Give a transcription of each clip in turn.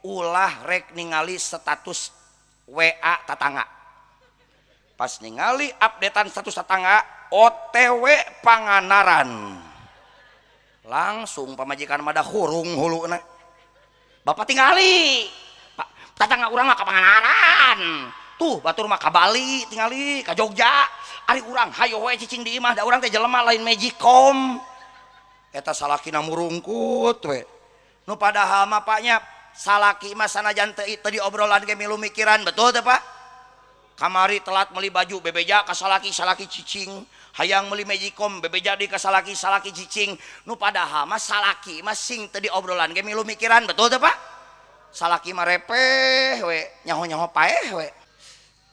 Ulah rek ningali status WA tatangga. Pas ningali updatean status tatangga OTW Pangandaran. Langsung pamajikan mah da hurung huluna. Bapak tingali. Pak, tatangga urang mah ka Pangandaran. Tuh batur mah ka Bali tingali, ka Jogja. Ari urang hayo we cicing di imah da urang teh jelema lain magicom. Eta salakina murungkut we. Nu padahal mah paknya salaki mah sanajan teu teu diobrolan ge milu mikiran, betul teu Pak? Kamari telat meuli baju bebeja ka salaki, salaki cicing. Hayang meuli magicom bebeja deui ka salaki, salaki cicing. Nu padahal mah salaki mah sing teu diobrolan ge milu mikiran, betul teu Pak? Salaki mah repeh we, nyaho-nyaho paeh we.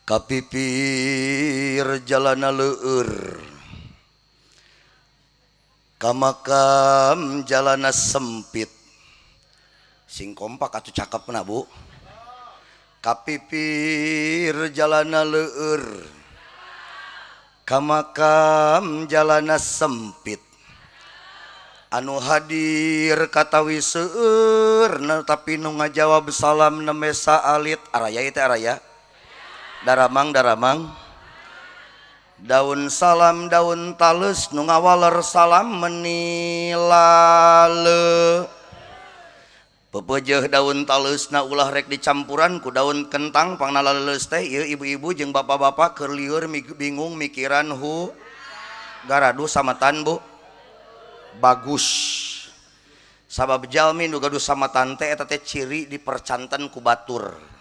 Kapipir jalana leueur, ka makam jalana sempit. Sing kompak atuh cakepna Bu. Kapipir jalana leueur, ka makam jalana sempit. Anu hadir katawi seueur, tapi nu ngajawab salam nembe saalit. Araya ieu teh araya. Daramang daramang. Daun salam daun tales nu ngawaler salam menilale. Pepejeh daun talesna ulah rek dicampuran ku daun kentang pangna laleus teh ieu ibu-ibu jeung bapak-bapak keur lieur bingung mikiran hu garadu samatan Bu. Bagus. Sabab jalmi nu gaduh samatan teh eta teh ciri dipercanten ku batur.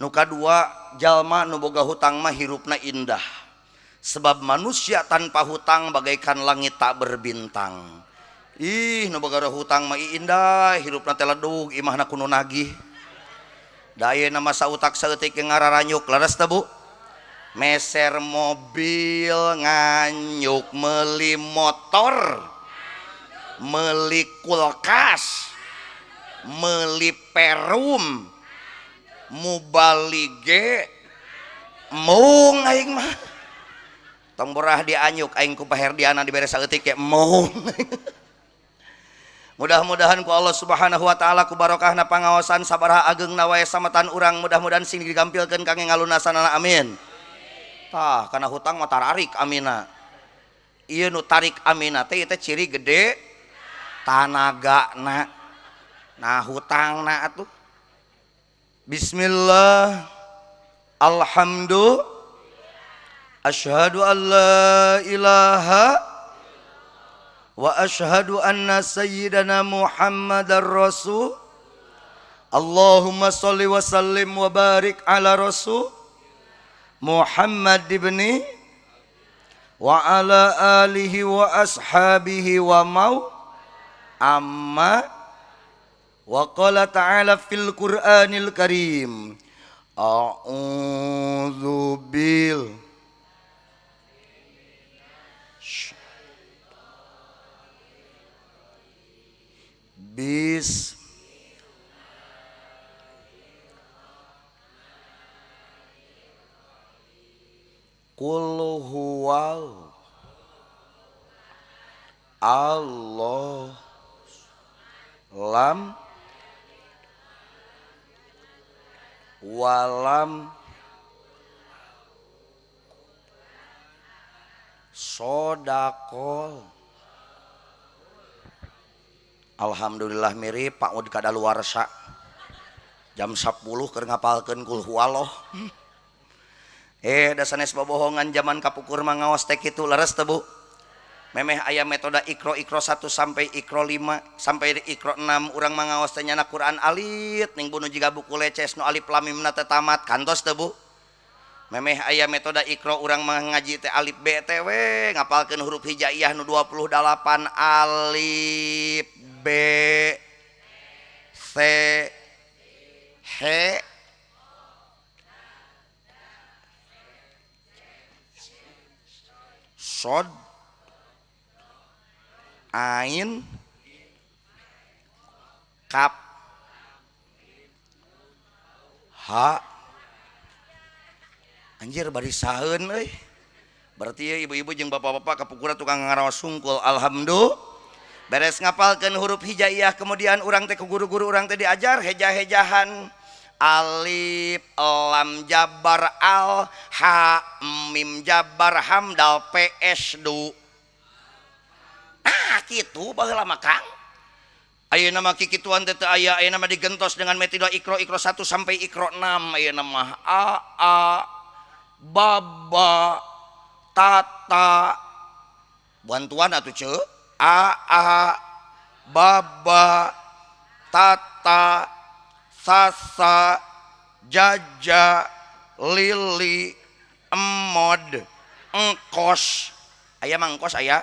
Nu kadua jalma nu boga hutang mah hirupna indah. Sebab manusia tanpa hutang bagaikan langit tak berbintang. Ih, nu boga hutang mah indah, hirupna teh ledug, imahna kudu nagih. Da ayeuna mah sautak saeutik ngararanyuk, leres teh Bu? Meser mobil nganyuk, meuli motor, meuli kulkas, meuli perum, mubalige mung aing mah. Tong borah dianyuk aing ku Pak Herdiana dibere saeutik ge mung. Mudah-mudahan ku Allah Subhanahu wa taala ku barokahna pangaosan sabaraha ageungna wae samatan urang mudah-mudahan sing digampilkeun kangge ngalunasanana amin. Tah kana hutang mah tararik amina. Ieu nu tarik amina teh ieu teh ciri gede tanagana. Nah hutangna atuh. Bismillah. Alhamdulillah. Asyhadu an la ilaha wa asyhadu anna sayyidana Muhammadar Rasul. Allahumma sholli wa sallim wa barik ala Rasul Muhammad ibni wa ala alihi wa ashabihi wa mau amma. Wa qala ta'ala fil Qur'anil Karim. A'udzu bil bis qul huwal Allah lam walam sodakol. Alhamdulillah mirip Pak Ud kadaluarsa jam 10 keur ngapalkeun kul huwallah. Da sanes bobohongan zaman kapukur mah ngaos teh kitu leres teh Bu. Memeh aya metode ikro ikro 1 sampai ikro 5 sampai ikro 6 urang mah ngaos teh nyana Quran alit ning bunuh jiga buku leces nu alif lam mim na teh tamat kantos teh Bu. Memeh aya metode ikro urang mah ngaji teh alif B T W ngapalkeun huruf hijaiyah nu 28 alif B C H Sod Ain Kap H. Anjir bari saeun euy. Berarti ya ibu-ibu jeung bapak-bapak kapukura tukang ngaraos sungkul. Alhamdulillah. Beres ngapalkeun huruf hijaiyah, kemudian urang teh ku guru-guru urang teh diajar heja-hejahan, alif lam jabar al, ha mim jabar ham, dal ps du. Ah, kitu baheula mah, Kang. Ayeuna mah kikituan teh teu aya. Ayeuna mah digentos dengan metode Iqro, Iqro 1 sampai Iqro 6. Ayeuna mah a a baba tata, bantuan atuh ce, a a baba tata sasa jaja lili emod engkos. Aya Mang Engkos? Aya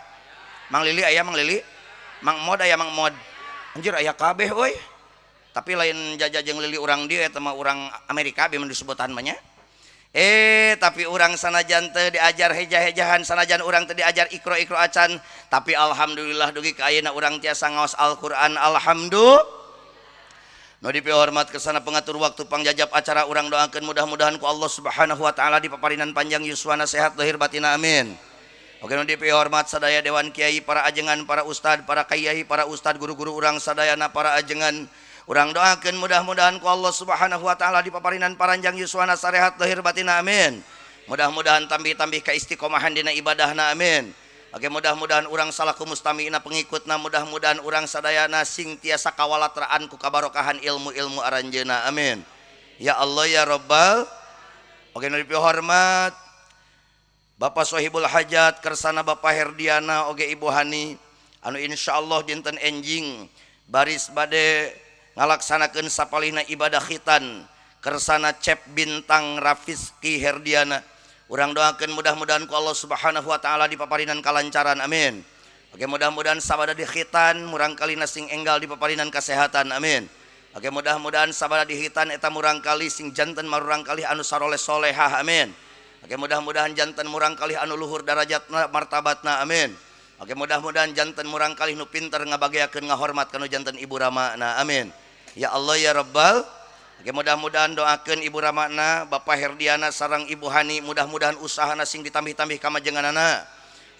Mang Lili? Aya Mang Lili? Mang Mod? Aya Mang Mod? Anjir, aya kabeh euy. Tapi lain jaja jeung Lili urang dieu, eta mah urang Amerika bi disebutan mah nya. Tapi urang sanajan teu diajar heja-hejahan, sanajan urang teu diajar Iqro-Iqro acan, tapi alhamdulillah dugi ka ayeuna urang tiasa ngaos Al-Qur'an. Alhamdulillah. Nu dipihormat kesana pengatur waktu, pangjajab acara, urang doakeun mudah-mudahan ku Allah Subhanahu wa taala dipaparinan panjang yuswana, sehat lahir batina, amin. Oke, nu dipihormat sadaya dewan kiai, para ajengan, para ustad, para kiai, para ustad, guru-guru urang sadayana, para ajengan, urang doakeun mudah-mudahan ku Allah Subhanahu wa taala dipaparinan paranjang yuswana, sarehat lahir batina, amin. Mudah-mudahan tambih-tambih kaistiqomahan dina ibadahna, amin. Oke, mudah-mudahan urang salaku mustamiina, pengikutna, mudah-mudahan urang sadayana sing tiasa kawalatraan ku kabarokahan ilmu-ilmu aranjeuna, amin ya Allah ya Rabbal. Oke, nu dipihormat Bapak Sohibul Hajat, kersana Bapak Herdiana oge Ibu Hani, anu insyaallah dinten enjing baris bade ngalaksanakeun sapalihna ibadah khitan, kersana Cep Bintang Rafiski Herdiana, urang doakan mudah-mudahan ku Allah Subhanahu wa taala dipaparinan kalancaran, amin. Oke, mudah-mudahan sabada di khitan murangkali sing enggal dipaparinan kesehatan, amin. Oke, mudah-mudahan sabada di khitan eta murangkali sing janten murangkali anu saroleh solehah, amin. Oke, mudah-mudahan janten murangkali anu luhur darajatna, martabatna, amin. Oke, mudah-mudahan janten murangkali nu pinter ngabageakeun, ngahormat kanu janten ibu ramana, amin ya Allah ya Rabbal. Oke, mudah-mudahan doakeun Ibu Ramana, Bapak Herdiana sareng Ibu Hani, mudah-mudahan usahana sing ditambih-tambih kamajenganana.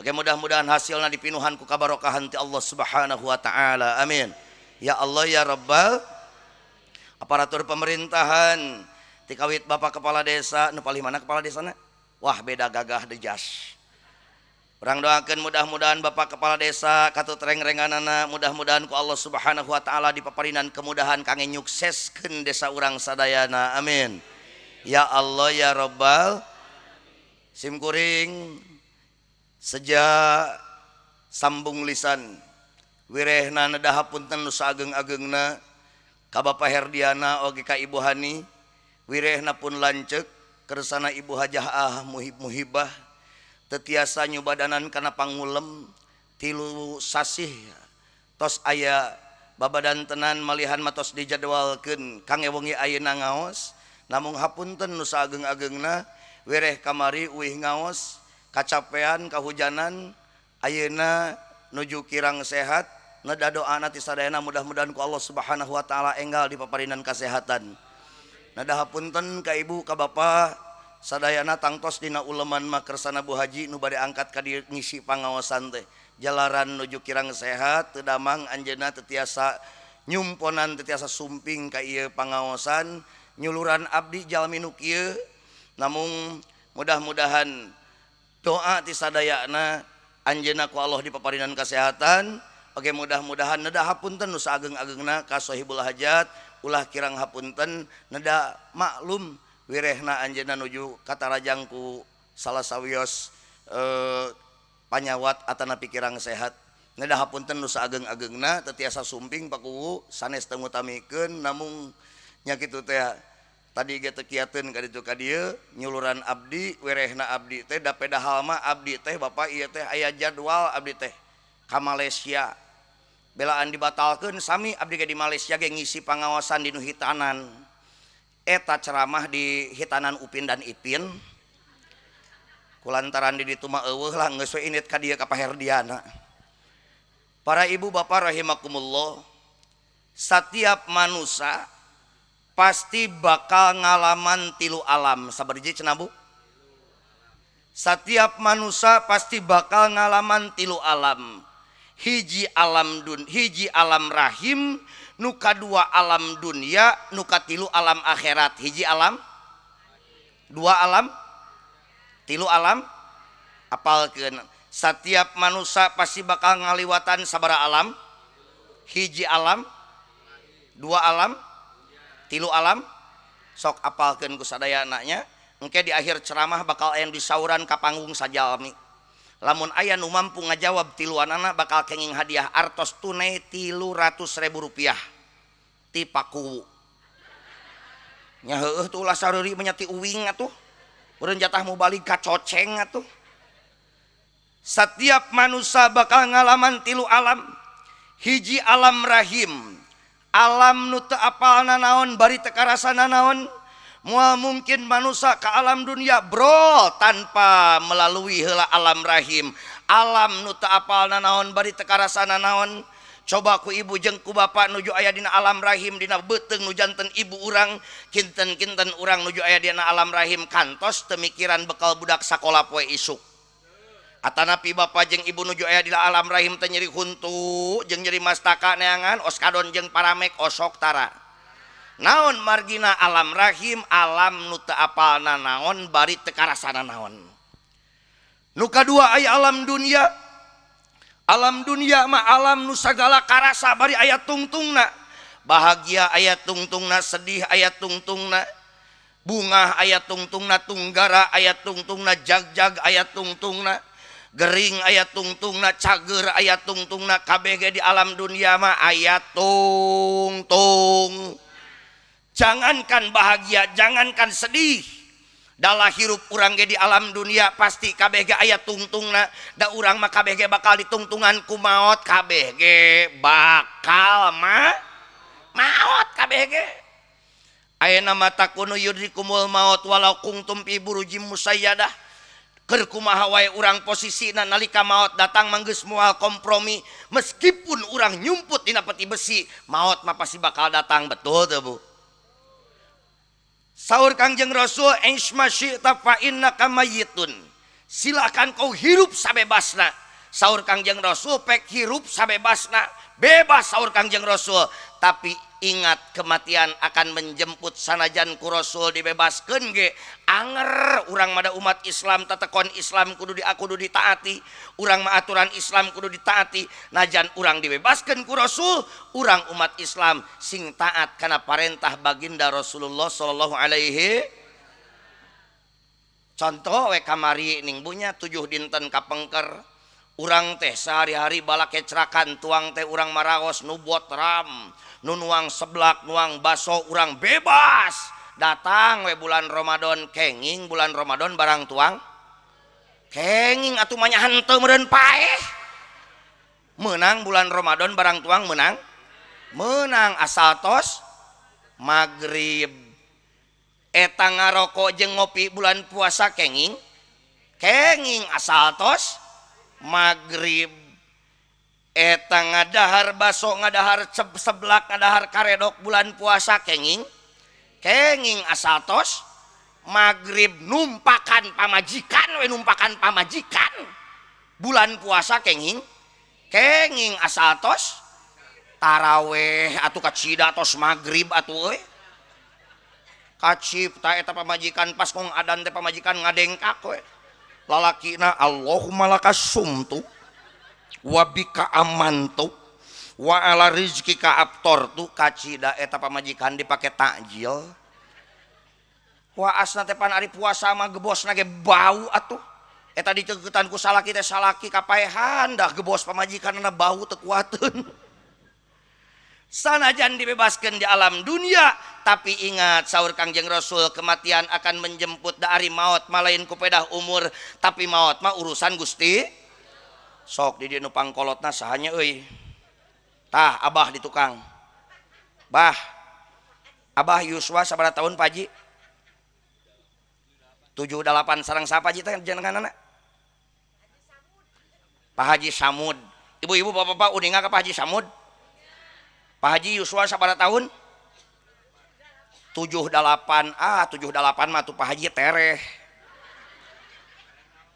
Oke, mudah-mudahan hasilna dipinuhan ku kabarokahan ti Allah Subhanahu wa taala. Amin. Ya Allah ya Rabbal. Aparatur pemerintahan tikawit Bapak Kepala Desa, nu palih mana kepala desana? Wah, beda gagah de jas. Urang doakeun mudah-mudahan Bapak Kepala Desa katut reng-renganana, mudah-mudahan ku Allah Subhanahu wa taala dipaparinan kemudahan kangge nyukseskeun desa urang sadayana, amin ya Allah ya Rabbal. Sim kuring sejak sambung lisan wirehna nedah hapunten nu saageng-agengna ka Bapak Herdiana oge ka Ibu Hani. Wirehna pun lanceuk, kersana Ibu Hajah Ah Muhib Muhibah teu tiasa nyubadanan kana pangulem 3 sasih tos aya babadan tenan malihan matos dijadwalkeun kangge wengi ayeuna ngaos. Namung hapunten nu saageng-agengna, wereh kamari uih ngaos, kacapean, kahujanan, ayeuna nuju kirang sehat. Neda doana ti sadayana mudah-mudahan ku Allah Subhanahu wa taala enggal dipaparinan kasehatan. Neda hapunten ka ibu ka bapa sadayana, tangtos dina uleman mah kersana Bu Haji nu bade angkat ka dieu ngisi pangaosan teh jalaran nuju kirang sehat, teu damang anjeunna, teu tiasa nyumponan, teu tiasa sumping ka ieu pangaosan, nyuluran abdi jalmi nu kieu. Namung mudah-mudahan doa ti sadayana anjeunna ku Allah dipaparinan kesehatan. Oke, mudah-mudahan neda hapunten nu saageng-agengna ka sohibul hajat, ulah kirang hapunten, neda maklum wirehna anjeunna nuju katarajang ku salah sawios panyawat atanapi kirang sehat. Neda hapunten nu saageng-agengna, teu tiasa sumping Pak Kuwu, sanes teu ngutamikeun, namung nya kitu teh, tadi ge teu kiateun ka ditu ka dieu nyuluran abdi. Werehna abdi teh da pedahal mah abdi teh, Bapak, ieu teh aya jadwal abdi teh ka Malaysia, belaan dibatalkeun. Sami abdi ge di Malaysia ge ngisi pangaosan di nu hitanan eta, ceramah di hitanan Upin dan Ipin. Kulantaran di ditu mah eueuh lah, geus we indit ka dieu ka Pak Herdiana. Para ibu bapak rahimakumullah, setiap manusia pasti bakal ngalaman tilu alam. Sabariji cenah, Bu? Setiap manusia pasti bakal ngalaman tilu alam. Hiji alam dun, hiji alam rahim, nu kadua alam dunia, nu katilu alam akhirat. Hiji alam, dua alam, tilu alam. Apalkeun, setiap manusia pasti bakal ngaliwatan sabara alam? Hiji alam, dua alam, tilu alam. Sok apalkeun ku sadayana nya. Engke di akhir ceramah bakal aya disauran ka panggung sajalmi. Lamun aya nu mampu ngajawab tiluanana, bakal kenging hadiah artos tunai Rp300.000 ti Pakuwu nya. Heueuh tuh, ulah sareuri mah ti uing atuh. Urang jatah mubalig kacoceng atuh. Setiap manusia bakal ngalaman tilu alam. Hiji alam rahim, alam nu teu apal nanaon bari teu karasa nanaon. Moal mungkin manusia ke alam dunia, bro, tanpa melalui heula alam rahim, alam nu teu apal nanaon bari teu karasa nanaon. Coba ku ibu jeung ku bapak nuju aya dina alam rahim, dina beuteung nu janten ibu urang, kinten-kinten urang nuju aya dina alam rahim kantos teu mikiran bekal budak sakola poe isuk? Atanapi bapak jeung ibu nuju aya dina alam rahim teh nyeri huntu jeung nyeri mastaka, neangan oskadon jeung paramek osok tara? Naon margina alam rahim alam nu teu apal nanaon bari teu karasa nanaon. Nu kadua aya alam dunia. Alam dunia mah alam nu sagala karasa bari aya tungtungna. Bahagia aya tungtungna, sedih aya tungtungna, bungah aya tungtungna, tunggara aya tungtungna, jagjag aya tungtungna, gering aya tungtungna, cager aya tungtungna. Kabeh ge di alam dunia mah aya tungtung. Jangankan bahagia, jangankan sedih, dalah hirup urang ge di alam dunia pasti kabeh ge aya tungtungna. Da urang mah kabeh ge bakal ditungtungan ku maot. Kabeh ge bakal mah maot kabeh ge. Ayeuna mah takunu yudrikumul maut walau kuntum fi burujim musayyadah. Keur kumaha wae urang posisina nalika maot datang mah geus moal kompromi. Meskipun urang nyumput dina peti besi, maot mah pasti bakal datang. Betul teu, Bu? Saur Kangjeng Rasul, "Ish ma syi'ta fa innaka mayyitun." Silakan kau hirup sabebasna. Saur Kangjeng Rasul, pek hirup sabebasna, bebas saur Kangjeng Rasul, tapi ingat, kematian akan menjemput. Sanajan ku Rasul dibebaskeun ge anger urang mah, umat Islam, tatekon Islam kudu di kudu ditaati. Urang mah aturan Islam kudu ditaati. Najan urang dibebaskeun ku Rasul, urang umat Islam sing taat kana parentah baginda Rasulullah sallallahu alaihi. Contoh we kamari ning bunya 7 dinten kapengker. Urang teh sehari-hari balak kecrakan tuang teh urang maraos nu botram, nu nuang seblak, nuang baso, urang bebas. Datang we bulan Ramadan, kenging bulan Ramadan barang tuang? Kenging atuh mah, henteu meureun paeh. Menang bulan Ramadan barang tuang? Menang, menang asal tos maghrib. Eta ngarokok jeung ngopi bulan puasa kenging? Kenging asal tos maghrib. Eta ngadahar baso, ngadahar seblak, ngadahar karedok bulan puasa kenging? Kenging asal tos maghrib. Numpakan pamajikan we, numpakan pamajikan bulan puasa kenging? Kenging asal tos taraweh atuh. Kacida tos maghrib atuh euy. Kacipta eta pamajikan pas ngong adan teh pamajikan ngadengkak we. Lalakina, "Allahumma lakas sumtu wa bika amantu wa ala rizkika aftartu." Kacida eta pamajikan dipake takjil. Waasna teh pan ari puasa mah gebosna ge bau atuh. Eta dicegetan ku salaki teh, salaki kapaehan dah gebos pamajikanna bau, teu kuateun. Sanajan dibebaskan di alam dunia, tapi ingat saur Kangjeng Rasul, kematian akan menjemput. Da ari maut mah lain ku pedah umur, tapi maut mah urusan Gusti. Sok di dieu nu pangkolotna sahanya euy? Tah, abah di tukang. Bah, abah yuswa sabaraha tahun, Pak Haji? 78. Sareng siapa Haji teh jenenganana? Pak Haji Samud. Ibu-ibu, bapak-bapak, uninga ka Pak Haji Samud? Pak Haji yuswa sabaraha tahun? 78. Ah, 78 mah tuh Pak Haji tereh.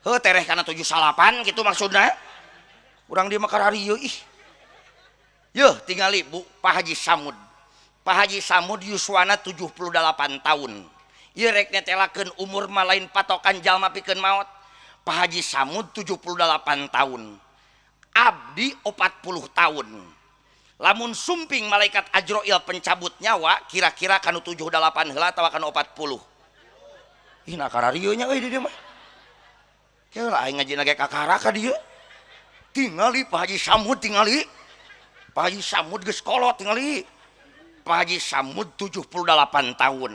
Heuh, tereh karena 78 gitu maksudnya. Urang dieu mah kararieu ih. Yeuh tingali Bu, Pak Haji Samud. Pak Haji Samud yuswana 78 tahun. Ieu rek netelakeun umur mah lain patokan jalma pikeun maot. Pak Haji Samud 78 tahun. Abdi 40 tahun. Lamun sumping malaikat Ajroil pencabut nyawa kira-kira kanu 78 heula atawa kanu 40. Ih nah kararieu nya euy di dieu mah. Keula aing ngajina ge kakara ka dieu. Tingali Pak Haji Samud tingali. Pak Haji Samud geus kolot tingali. Pak Haji Samud 78 tahun.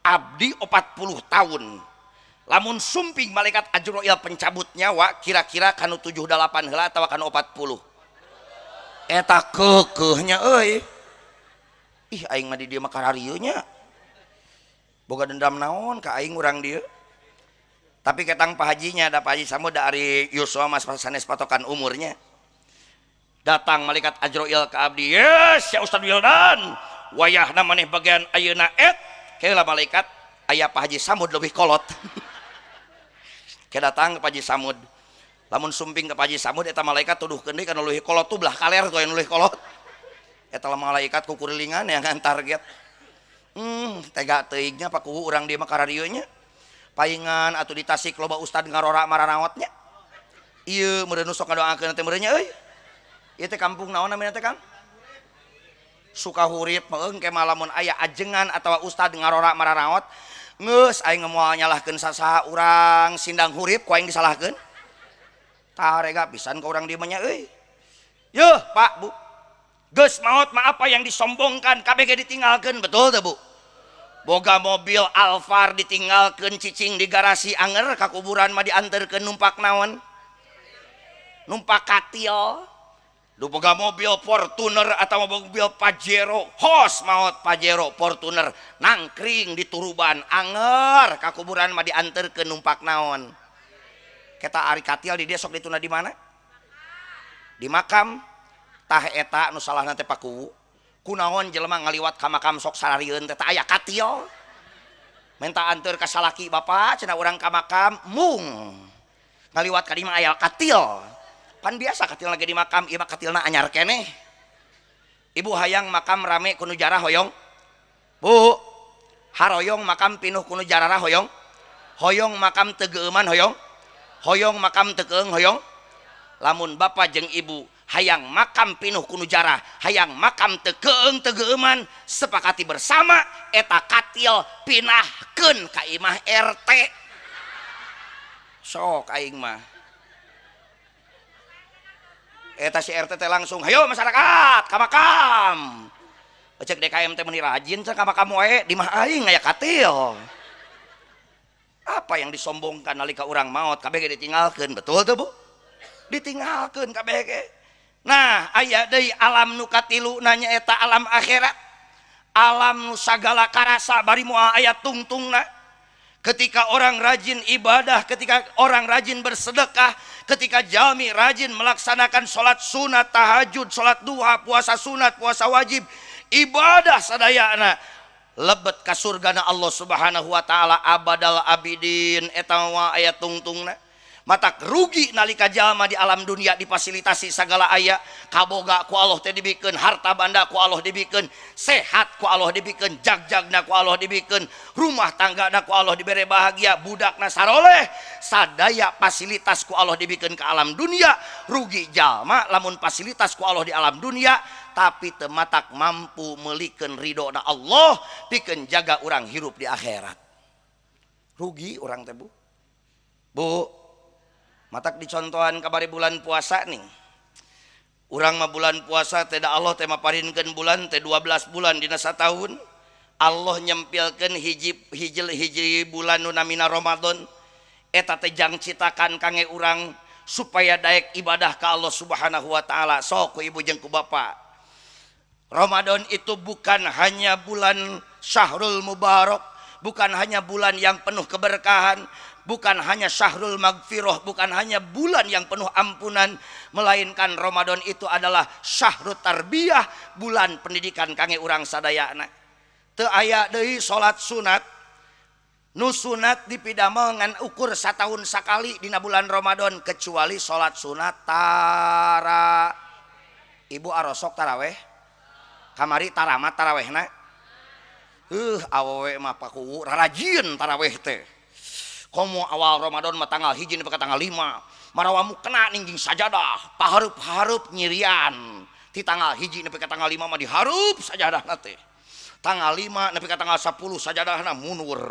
Abdi 40 tahun. Lamun sumping malaikat Ajroil pencabut nyawa kira-kira kanu 78 heula atawa kanu 40. Eta keukeuhnya euy. Ih aing mah di dieu mah kararieu nya. Boga dendam naon ka aing urang dieu. Tapi ketang Pak Hajinya da Pak Haji Samud da ari yuswa mas sanes patokan umurnya. Datang malaikat Ajroil ka abdi, "Yes, ya Ustaz Wildan. Wayahna maneh bagian ayeuna et." Keula malaikat aya Pak Haji Samud leuwih kolot. Ke datang ke Pak Haji Samud. Lamun sumping ke Pak Haji Samud eta malaikat tuduhkeun deui kana leuwih kolot tuh belah kaler tuh anu leuwih kolot. Eta malaikat kukurilingan yang target. Tega teuingnya Pak Kuwu urang dieu mah kararieu nya. Paingan atuh di Tasik loba ustad ngarora maranaotnya. Ieu meureun nu sok ngadoakeun teh meureun nya euy. Ieu teh kampung naon namina teh Kang? Sukahurip meueung ke lamun aya ajengan atawa ustad ngarora maranaot geus aing moal nyalahkeun sasaha urang Sindang Hurip ku aing disalahkeun. Tarega pisan ka urang dieu mah nya euy. Yeuh Pak Bu. Geus maot mah apa yang disombongkan kabeh ge ditinggalkeun, betul teu Bu? Boga mobil Alphard ditinggalkeun cicing di garasi anger ka kuburan mah dianterkeun numpak naon? Numpak katil. Du boga mobil Fortuner atau mobil Pajero, hos maot Pajero Fortuner nangkring di turuban anger ka kuburan mah dianterkeun numpak naon? Kita ari katil di dia sok ditunda di mana? Di makam. Tah eta nu salahna teh Pak Kuwu. Kunaon jelema ngaliwat ka makam sok sararieun teh aya katil. Menta anteur ka salaki bapak cenah urang ka makam mung. Ngaliwat ka dieu mah aya katil. Pan biasa katil lagi di makam, ieu mah katilna anyar keneh. Ibu hayang makam rame ku nu jarah hoyong? Bu, haroyong makam pinuh ku nu jarah hoyong? Hoyong makam teu geueuman hoyong? Hoyong makam teu keung hoyong? Lamun bapak jeung ibu hayang makam pinuh ku nu jarah, hayang makam teu keung teu geueuman, sepakati bersama eta katil pinahkeun ka imah RT. Sok aing mah. Eta si RT teh langsung, "Hayo masyarakat ka makam." Cek DKM teh meuni rajin cenah ka makam wae, di mah aing aya katil. Apa yang disombongkan nalika urang maot kabeh ge ditinggalkeun, betul teu Bu? Ditinggalkeun kabeh ge. Nah, aya deui alam nu katilu nanya eta alam akhirat. Alam nu sagala karasa bari moal aya tungtungna. Ketika orang rajin ibadah, ketika orang rajin bersedekah, ketika jalmi rajin melaksanakan sholat sunat, tahajud, sholat duha, puasa sunat, puasa wajib, ibadah sadayana lebet ka surgana Allah Subhanahu wa taala abadal abidin eta mah aya tungtungna. Matak rugi nalika jalma di alam dunia difasilitasi segala aya, kaboga ku Allah teh dibikeun, harta banda ku Allah dibikeun, sehat ku Allah dibikeun, jagjagna ku Allah dibikeun, rumah tanggana ku Allah dibere bahagia, budakna saroleh, sadaya fasilitas ku Allah dibikeun ke alam dunia. Rugi jalma lamun fasilitas ku Allah di alam dunia tapi teu matak mampu meulikeun ridona Allah pikeun jaga urang hirup di akhirat. Rugi urang teh Bu. Bu, matak dicontohan kabari bulan puasa nih. Urang mah bulan puasa teh da Allah teh maparinkeun bulan teh 12 bulan dina satahun. Allah nyempilkeun hiji hiji hiji bulan nu namina Ramadan. Eta teh jang citakan kangge urang supaya daek ibadah ka Allah Subhanahu wa taala. Sok ku ibu jeung ku bapak. Ramadan itu bukan hanya bulan Syahrul Mubarak, bukan hanya bulan yang penuh keberkahan, bukan hanya syahrul magfirah, bukan hanya bulan yang penuh ampunan, melainkan Ramadan itu adalah syahrut tarbiyah, bulan pendidikan kangge urang sadayana. Teu aya deui salat sunat. Nu sunat dipidamel ngan ukur satahun sakali dina bulan Ramadan kecuali salat sunat tara. Ibu arosok taraweh? Kamari taramat tarawehna? Awewe mah paku rarajin taraweh teh. Komo awal Ramadan mah tanggal 1 nepi ka tanggal 5. Marawa mukena ningjing sajadah, pahareup-hareup nyirian. Ti tanggal 1 nepi ka tanggal 5 mah dihareup sajadahna teh. Tanggal 5 nepi ka tanggal 10 sajadahna mundur.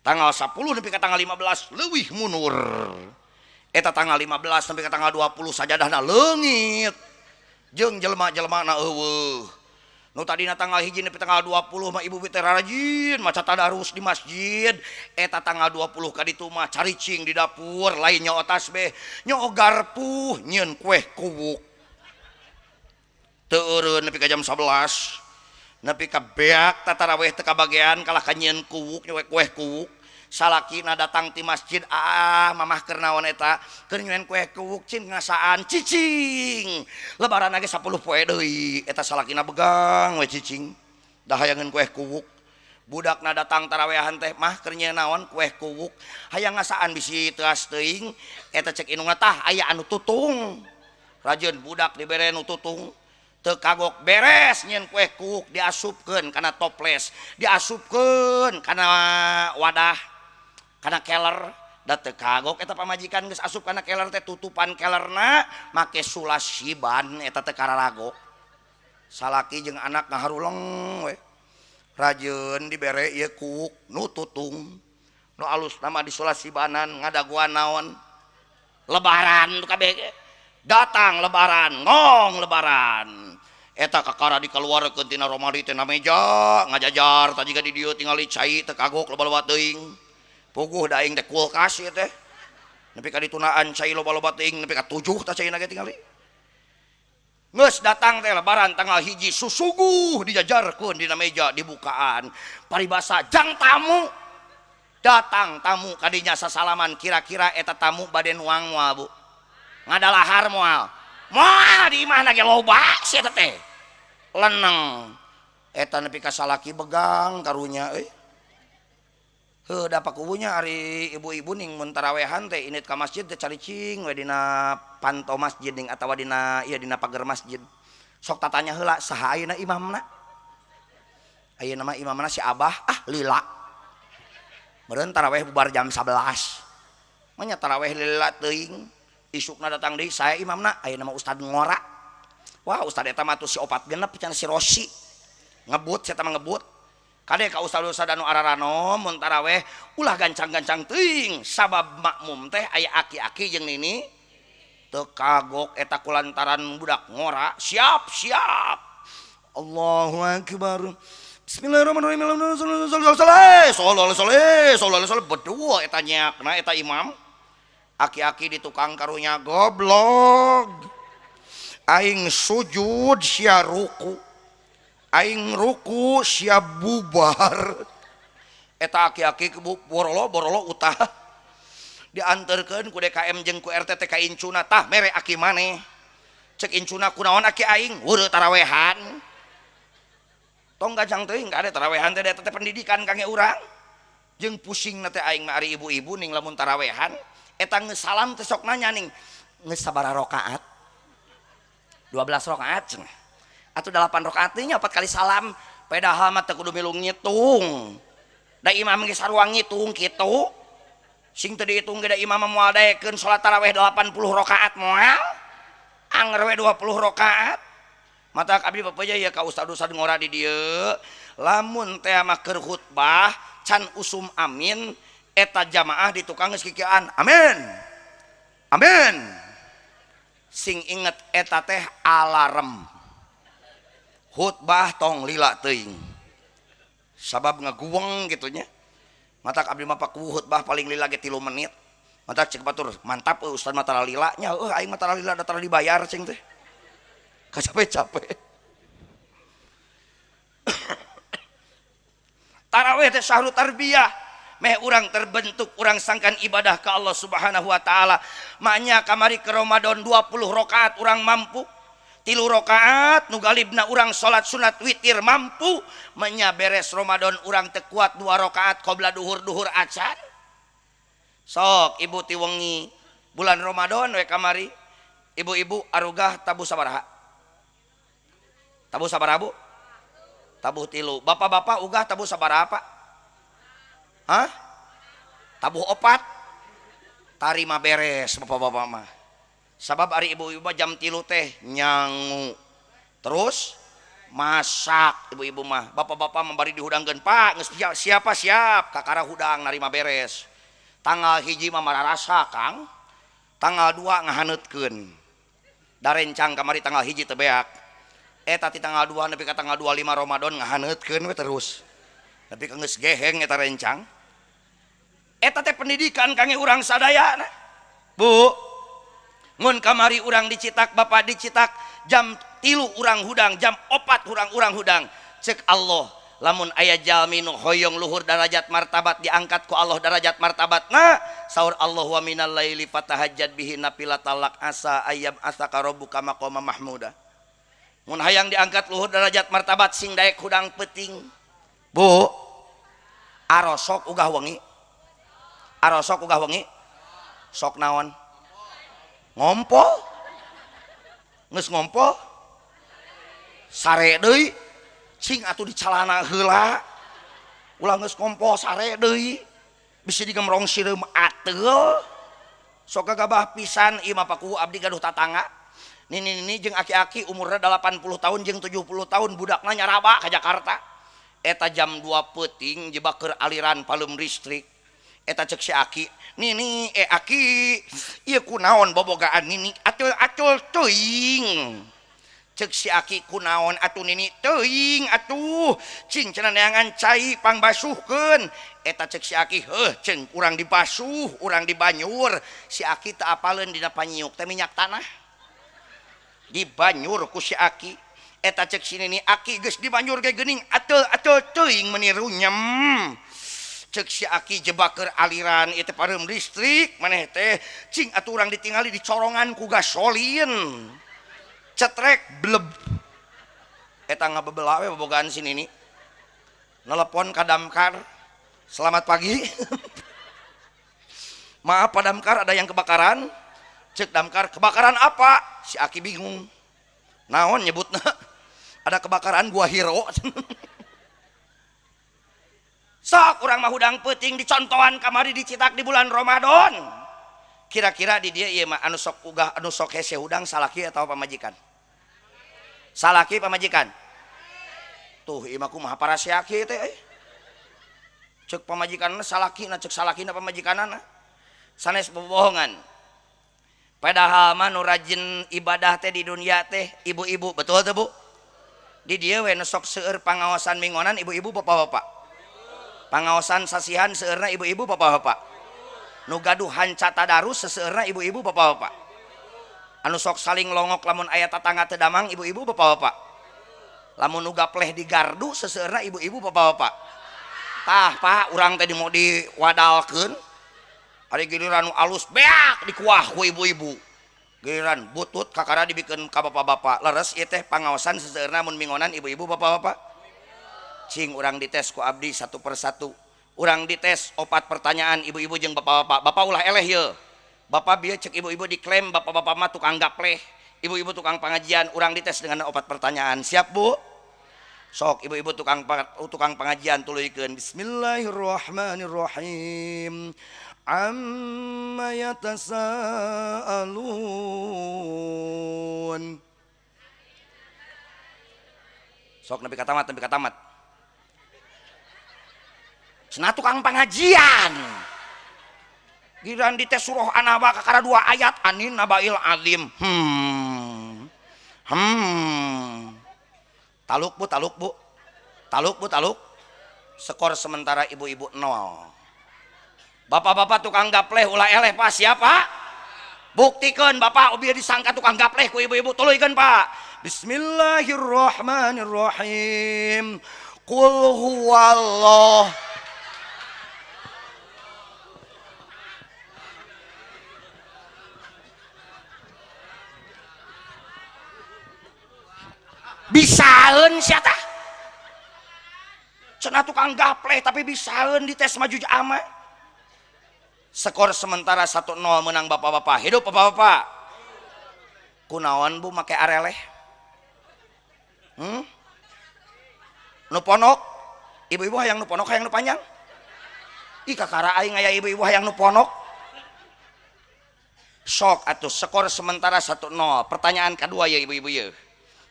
Tanggal 10 nepi ka tanggal 15 leuwih mundur. Eta tanggal 15 nepi ka tanggal 20 sajadahna leungit. Jeung jelema-jelemana eueuh. Nu tadina tanggal 1 nepi tanggal 20 mah ibu teh rajin maca tadarus di masjid. Eta tanggal 20 ka ditu mah caricing di dapur, lain nyoo tasbih, nyoo garpu, nyieun kueh kuwuk. Teu eureun nepi ka jam 11. Nepi ka beak tataraweh teu kabagean kalah ka nyieun kuwuk, nyieun kueh kuwuk. Salakina datang ti masjid, ah mamah keur naon eta? Keur nyieun kueh kuwuk cing ngasaan cicing. Lebaran ge 10 poe deui, eta salakina begang we cicing. Da hayangeun kueh kuwuk. Budakna datang tarawehan teh, mah keur nyieun naon kueh kuwuk. Hayang ngasaan bisi teuas teuing, eta cek indungna tah aya anu tutung. Rajeun budak dibere nu tutung. Teu kagok beres nyieun kueh kuwuk diasupkeun kana toples, diasupkeun kana wadah, kana keler. Da teu kagok eta pamajikan geus asup kana keler teh, tutupan kelerna make sulas siban eta teh kararago. Salaki jeung anak ngaharuleng we. Rajeun dibere ieu kuwuk nu tutung. Nu alus nama disulas sibanan ngadaguan naon? Lebaran kabeh ge. Datang lebaran, ngong lebaran. Eta kakara dikaluarkeun tina romari teh na meja ngajajar tadi di dieu tingali cai teu kagok loba-loba teuing. Puguh da aing teh kulkas ieu teh. Nepi ka ditunaan cai loba-loba teuing nepi ka 7 tah caina ge tingali. Geus datang teh lebaran tanggal 1 susuguh dijajarkeun dina meja dibukaan. Paribasa jang tamu. Datang tamu kadinya sasalaman kira-kira eta tamu bade nuang moal Bu. Ngadalahar moal. Moal di imahna ge loba sia teh. Leneng. Eta nepi ka salaki begang karunya euy. Heuh da pakubunya ari ibu-ibu ning mun tarawehan teh init ka masjid teh caricing we dina panto masjid ning atawa dina ieu dina pager masjid. Sok tatanya heula saha ayeuna imamna? Ayeuna mah imamna si Abah, ah lila. Meureun taraweh bubar jam 11. Mah nya taraweh lila teuing. Isukna datang deui saya imamna, ayeuna mah ustad ngora. Wah ustad eta mah atuh si opat genep cenah si Rosi. Ngebut sia mah ngebut. Kade ka ustad-ustad anu araranom mun taraweh ulah gancang-gancang teuing sabab makmum teh aya aki-aki jeung nini. Teu kagok eta kulantaran budak ngora, siap-siap. Allahu akbar. Bismillahirrahmanirrahim. Sallallahu bedua eta nyaakna eta imam. Aki-aki di tukang karunya goblok. Aing sujud sia ruku. Aing ruku sia bubar. Eta aki-aki borolo-borolo utah. Dianterkeun ku DKM jeung ku RT teh ka incuna tah mere aki maneh. Cek incuna kunaon aki aing heureut tarawehan. Tong gajang teuing kade tarawehan teh eta teh pendidikan kangge urang. Jeung pusingna teh aing mah ari ibu-ibu ning lamun tarawehan eta geus salam teh sok nanya ning geus sabaraha rakaat? 12 rakaat cenah. Atuh 8 rakaat teh nya 4 kali salam. Padahal mah teu kudu milu ngitung. Da imam geus sarua ngitung kitu. Sing teu dihitung ge da imam mah moal daekeun salat tarawih 80 rakaat moal. Anger we 20 rakaat. Mata abdi bapak ya ka ustad-ustad ngora di dieu. Lamun teh mah keur khutbah can usum amin eta jamaah di tukang geus kikieuan amin. Amin. Sing inget eta teh alarm. Khutbah tong lila teuing. Sabab ngaguweng kitu nya. Matak abdi mah paku khutbah paling lila ge 3 menit. Matak cek batur mantap euy ustad mah tara lila nya eueuh aing mah tara lila da tara dibayar cing teh. Kacape-cape. Tarawih teh sahru tarbiyah. Meh urang terbentuk urang sangkan ibadah ka Allah Subhanahu wa taala. Maknya kamari ke Ramadan 20 rakaat urang mampu. 3 rakaat nu galibna urang salat sunat witir mampu menya beres Ramadan urang teu kuat 2 rakaat qabla duhur-duhur acan. Sok ibu ti wengi bulan Ramadan we kamari ibu-ibu arugah tabuh sabaraha? Tabuh sabaraha bu? Tabuh 3. Bapak-bapak ugah tabuh sabaraha pak? Hah? Tabuh 4. Tarima beres bapak-bapak mah. Sabab ari ibu-ibu jam 3 teh nyangu. Terus masak ibu-ibu mah. Bapak-bapak membari dihudangkeun, Pak, geus siapa siap kakara hudang narima beres. Tanggal 1 mah mararasa, Kang. Tanggal 2 ngahaneutkeun. Darencang kamari tanggal 1 teu beak. Eta ti tanggal 2 nepi ka tanggal 25 Ramadan ngahaneutkeun we terus. Nepi ka geus geheng eta rencang. Eta teh pendidikan kangge urang sadayana. Bu, mun kamari urang dicitak, bapak dicitak, jam 3 urang hudang, jam 4 urang hudang. Cek Allah, lamun aya jalmi nu hoyong luhur darajat martabat diangkat ku Allah darajat martabatna, saur Allah wa minal laili fatahajjad bihi nafilatal lak asa ayyam asaka rabbuka maqama mahmuda. Mun hayang diangkat luhur darajat martabat sing daek hudang peuting. Bu, arosok ugah wengi. Arosok ugah wengi. Sok naon? Ngompol. Geus ngompol. Sare deui. Cing atuh di calana heula. Ulah geus ngompol sare deui. Bisi digemrong sireum ateul. Sok gagabah pisan ieu mah paku abdi gaduh tatangga. Nini-nini jeung aki-aki umurna 80 tahun jeung 70 tahun budakna nyaraba ka Jakarta. Eta jam 2 peuting jebak keur aliran palem listrik. Eta cek si aki, nini aki, ieu kunaon bobogaan nini acul-acul teuing. Cek si aki kunaon atuh nini teuing atuh, cing cenah neangan cai pangbasuhkeun. Eta cek si aki, heuh ceng urang dibasuh, urang dibanyur. Si aki teu apaleun dina panyiuk teh minyak tanah. Dibanyur ku si aki. Eta cek si nini, aki geus dibanyur ge geuning atul-atul teuing meuni runyem. Cek si aki jebak keur aliran ieu teh pareum listrik maneh teh cing atuh urang ditingali di corongan ku gasolin cetrek bleb. Eta ngabebela we bobogaan si nini. Nelepon ka damkar, selamat pagi. Maaf Pak damkar, ada yang kebakaran. Cek damkar, kebakaran apa? Si aki bingung naon nyebutna, ada kebakaran gua hero. Sok urang mah hudang peuting dicontohan kamari dicitak di bulan Ramadan. Kira-kira di dia ieu mah anu sok ugah anu sok hese hudang salaki atau pamajikan? Salaki pamajikan? Tuh ieu mah kumaha para si aki teh euy. Cek pamajikanna salakina, cek salakina pamajikanana. Sanes bobohongan. Padahal mah nu rajin ibadah teh di dunia teh ibu-ibu, betul teh Bu? Di dieu we nu sok seueur pangaosan mingonan ibu-ibu bapak-bapak. Pangaosan sasihan seueurna ibu-ibu bapak-bapak. Nu gaduh hanca tadarus seseueurna ibu-ibu bapak-bapak. Anu sok saling longok lamun aya tatangga teu damang ibu-ibu bapak-bapak. Lamun nu gapleh di gardu seseueurna ibu-ibu bapak-bapak. Tah Pak urang teh mau diwadalkeun. Ari giliran nu alus beak dikuah ku ibu-ibu. Giliran butut kakara dibikeun ka bapak-bapak. Leres ieu teh pangaosan seseueurna mun mingonan ibu-ibu bapak-bapak. Cing urang dites ku abdi satu persatu. Urang dites 4 pertanyaan ibu-ibu jeung bapak-bapak. Bapak ulah eleh ye. Bapak bieu cek ibu-ibu diklaim bapak-bapak mah tukang gapleh, ibu-ibu tukang pengajian. Urang dites dengan 4 pertanyaan. Siap Bu? Sok ibu-ibu tukang pengajian tuluykeun. Bismillahirrahmanirrahim. Amma yatasaalun. Sok nepi ka tamat, nepi ka tamat. Cenah tukang pengajian. Giliran dites surah An-Naba kakara 2 ayat anin nabail azim. Taluk Bu, taluk Bu. Taluk Bu, taluk. Skor sementara ibu-ibu 0. Bapak-bapak tukang gapleh ulah eleh Pak, siapa? Buktikeun bapak biar disangka tukang gapleh ku ibu-ibu, tuluykeun Pak. Bismillahirrahmanirrahim. Qul huwallah. Bisaeun sia tah. Cenah tukang gapleh tapi bisaeun dites mah juz amma. Skor sementara 1-0 menang bapak-bapak. Hidup bapak-bapak. Kunaon bu make areleh? Nu ponok? Ibu-ibu hayang nu ponok hayang nu panjang? Ih kakara aing aya ibu-ibu hayang nu ponok. Sok atuh skor sementara 1-0. Pertanyaan kedua ya ibu-ibu ya.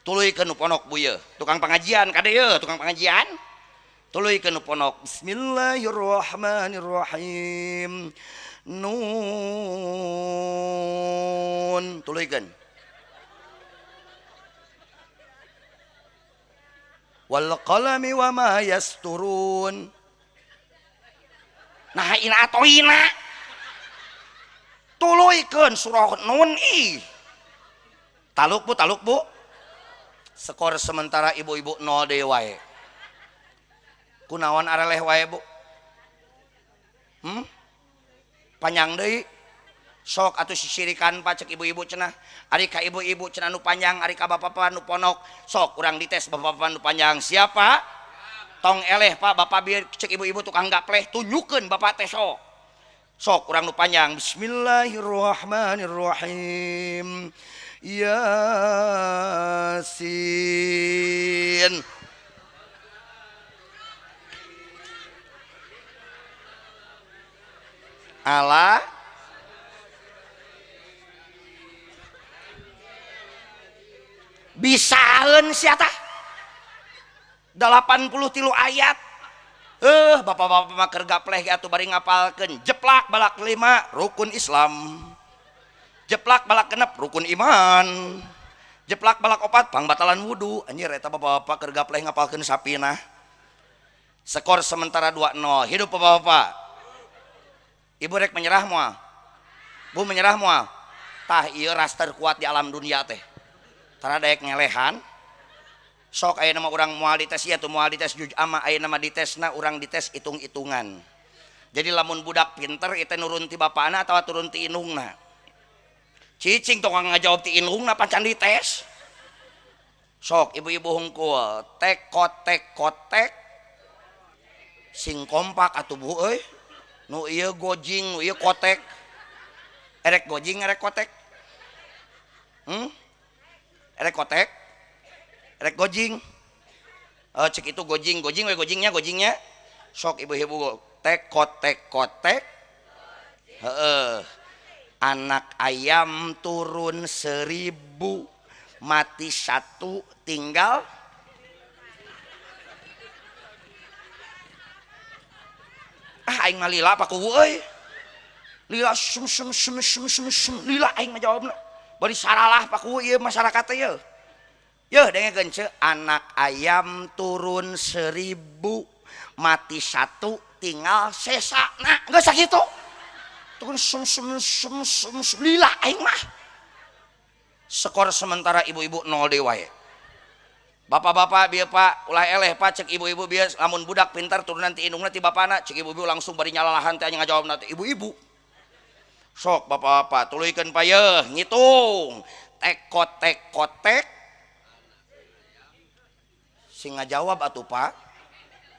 Tuluykeun nu ponok bu ya. Tukang pengajian kade ya, tukang pengajian. Tuluykeun nu ponok. Bismillahirrahmanirrahim. Nun. Tuluykeun. Wal qalami wa ma yasturun. Nah ina atoina. Tuluykeun surah Nun ih. Taluk bu, taluk bu. Skor sementara ibu-ibu 0 deui wae. Kunaon areleh wae bu? Panjang deui. Sok atuh sisirikan pak cek ibu-ibu cenah. Ari ka ibu-ibu cenah nu panjang, ari ka bapak-bapak nu ponok. Sok urang dites bapak-bapak nu panjang. Siapa? Tong eleh pak, bapak biar cek ibu-ibu tukang gapleh tunjukkeun bapak teh sok. Sok urang nu panjang. Bismillahirrahmanirrahim. Yasin. Ala bisaeun sia tah. 83 ayat. Bapak-bapak mah keur gapleh atuh bari ngapalkeun jeplak balak 5 rukun Islam. Jeplak balak 6 rukun iman. Jeplak balak 4 pangbatalan wudu. Anjir eta bapak-bapak keur gapleh ngapalkeun sapinah. Skor sementara 2-0. Hidup bapak-bapak. Ibu rek menyerah moal? Bu menyerah moal? Tah ieu ras terkuat di alam dunia teh. Tara daek ngelehan. Sok aya nama urang moal dites ieu tuh moal dites juz amma aya nama ditesna urang dites hitung-hitungan. Jadi lamun budak pinter itu nurun ti bapana atawa turun ti indungna. Cicing tong ngajawab ti indungna pacan dites. Sok ibu-ibu hungkul tek kotek kotek sing kompak atuh bu euy. Nu ieu gojing, nu ieu kotek. Erek gojing, erek kotek. Erek kotek? Erek gojing. Cek itu gojing, gojing we gojingnya, gojingnya. Sok ibu-ibu tek kotek kotek. Heeh. Anak ayam turun 1000, mati 1 tinggal ah aing mah lila pak kuwu euy. Lila sum sum sum sum sum sum lila aing mah jawabna. Bari saralah pak kuwu ieu masyarakat teh yeuh. Yeuh dengekeun ceu, anak ayam turun 1000, mati 1 tinggal sesana. Geus sakitu. Turun sum sum sum sum sum lila aing mah. Skor sementara ibu-ibu 0 deui wae. Bapak-bapak bieu pak ulah eleh pak cek ibu-ibu bieu lamun budak pintar turunan ti indungna ti bapana cek ibu-ibu langsung bari nyalalahan teh ngajawabna teh ibu-ibu. Sok bapak-bapak tuluykeun pa yeuh ngitung tek kotek kotek sing ngajawab atuh pak.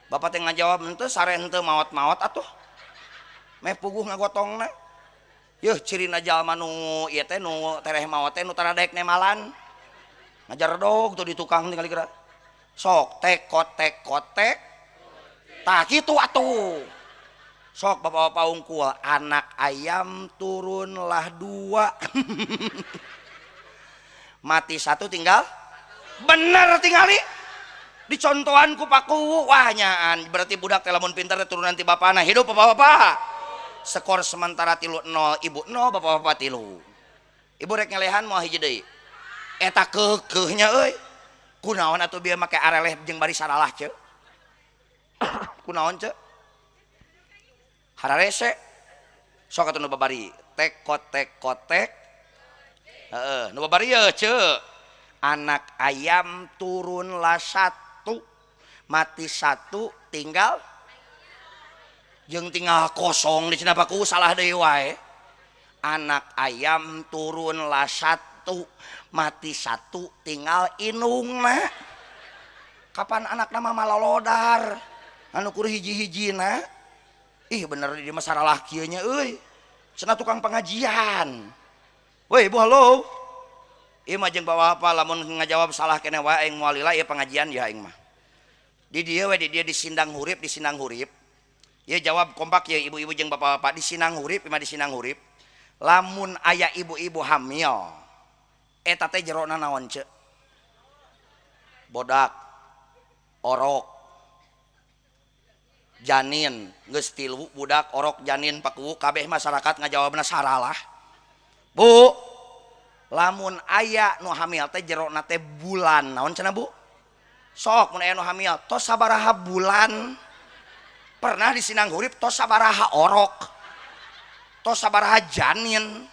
Bapak teh ngajawab henteu sare henteu maot-maot atuh. Meh puguh ngagotongna. Yeuh cirina jalma nu ieu teh nu tereh maot teh nu tara daek nemalan. Ngajar dog tuh di tukang tinggal gerak. Sok tek kotek kotek. Tah kitu atuh. Sok bapak-bapak unggul anak ayam turunlah 2. Mati 1 tinggal bener tingali. Dicontohan ku Pak Kuwu wah nyaan berarti budak teh lamun pintar teh turunan ti bapana. Hidup bapak-bapak. Skor sementara 3-0, ibu 0, bapak-bapak 3. Ibu rek ngelehan moal hiji deui. Eta keukeuhnya euy. Kunaon atuh bieu make areleh jeung bari saralah ceu? Kunaon ceu? Hararese. Sok atuh nu babari tek kotek kotek. Heeh, nu babari ye ceu. Anak ayam turunlah 1, mati 1 tinggal jeung tinggal kosong di cenah paku salah deui wae. Anak ayam turunlah 1, mati 1 tinggal indungna. Kapan anak nama malolodar anu kur hiji-hijina. Ih bener di masalah kieu nya euy. Cenah tukang pengajian. Woi ibu halo. Ieu mah jeung bapak lamun ngajawab salah keneh wae aing moal lila ieu pengajian ya aing mah. Di dieu we di dieu di Sindang Hurip, di Sindang Hurip. Ieu jawab kompak ya ibu-ibu jeung bapak-bapak di Sindang Hurip, mah di Sindang Hurip. Lamun aya ibu-ibu hamil eta teh jerona naon ce? Bodak, orok, janin, geus tilu budak, orok, janin, paku, kabeh masyarakat ngajawabna saralah. Bu, lamun aya nu hamil teh jerona teh bulan naon cenah Bu? Sok mun aya nu hamil tos sabaraha bulan? Pernah di Sindang Hurip tos sabaraha orok, tos sabaraha janin.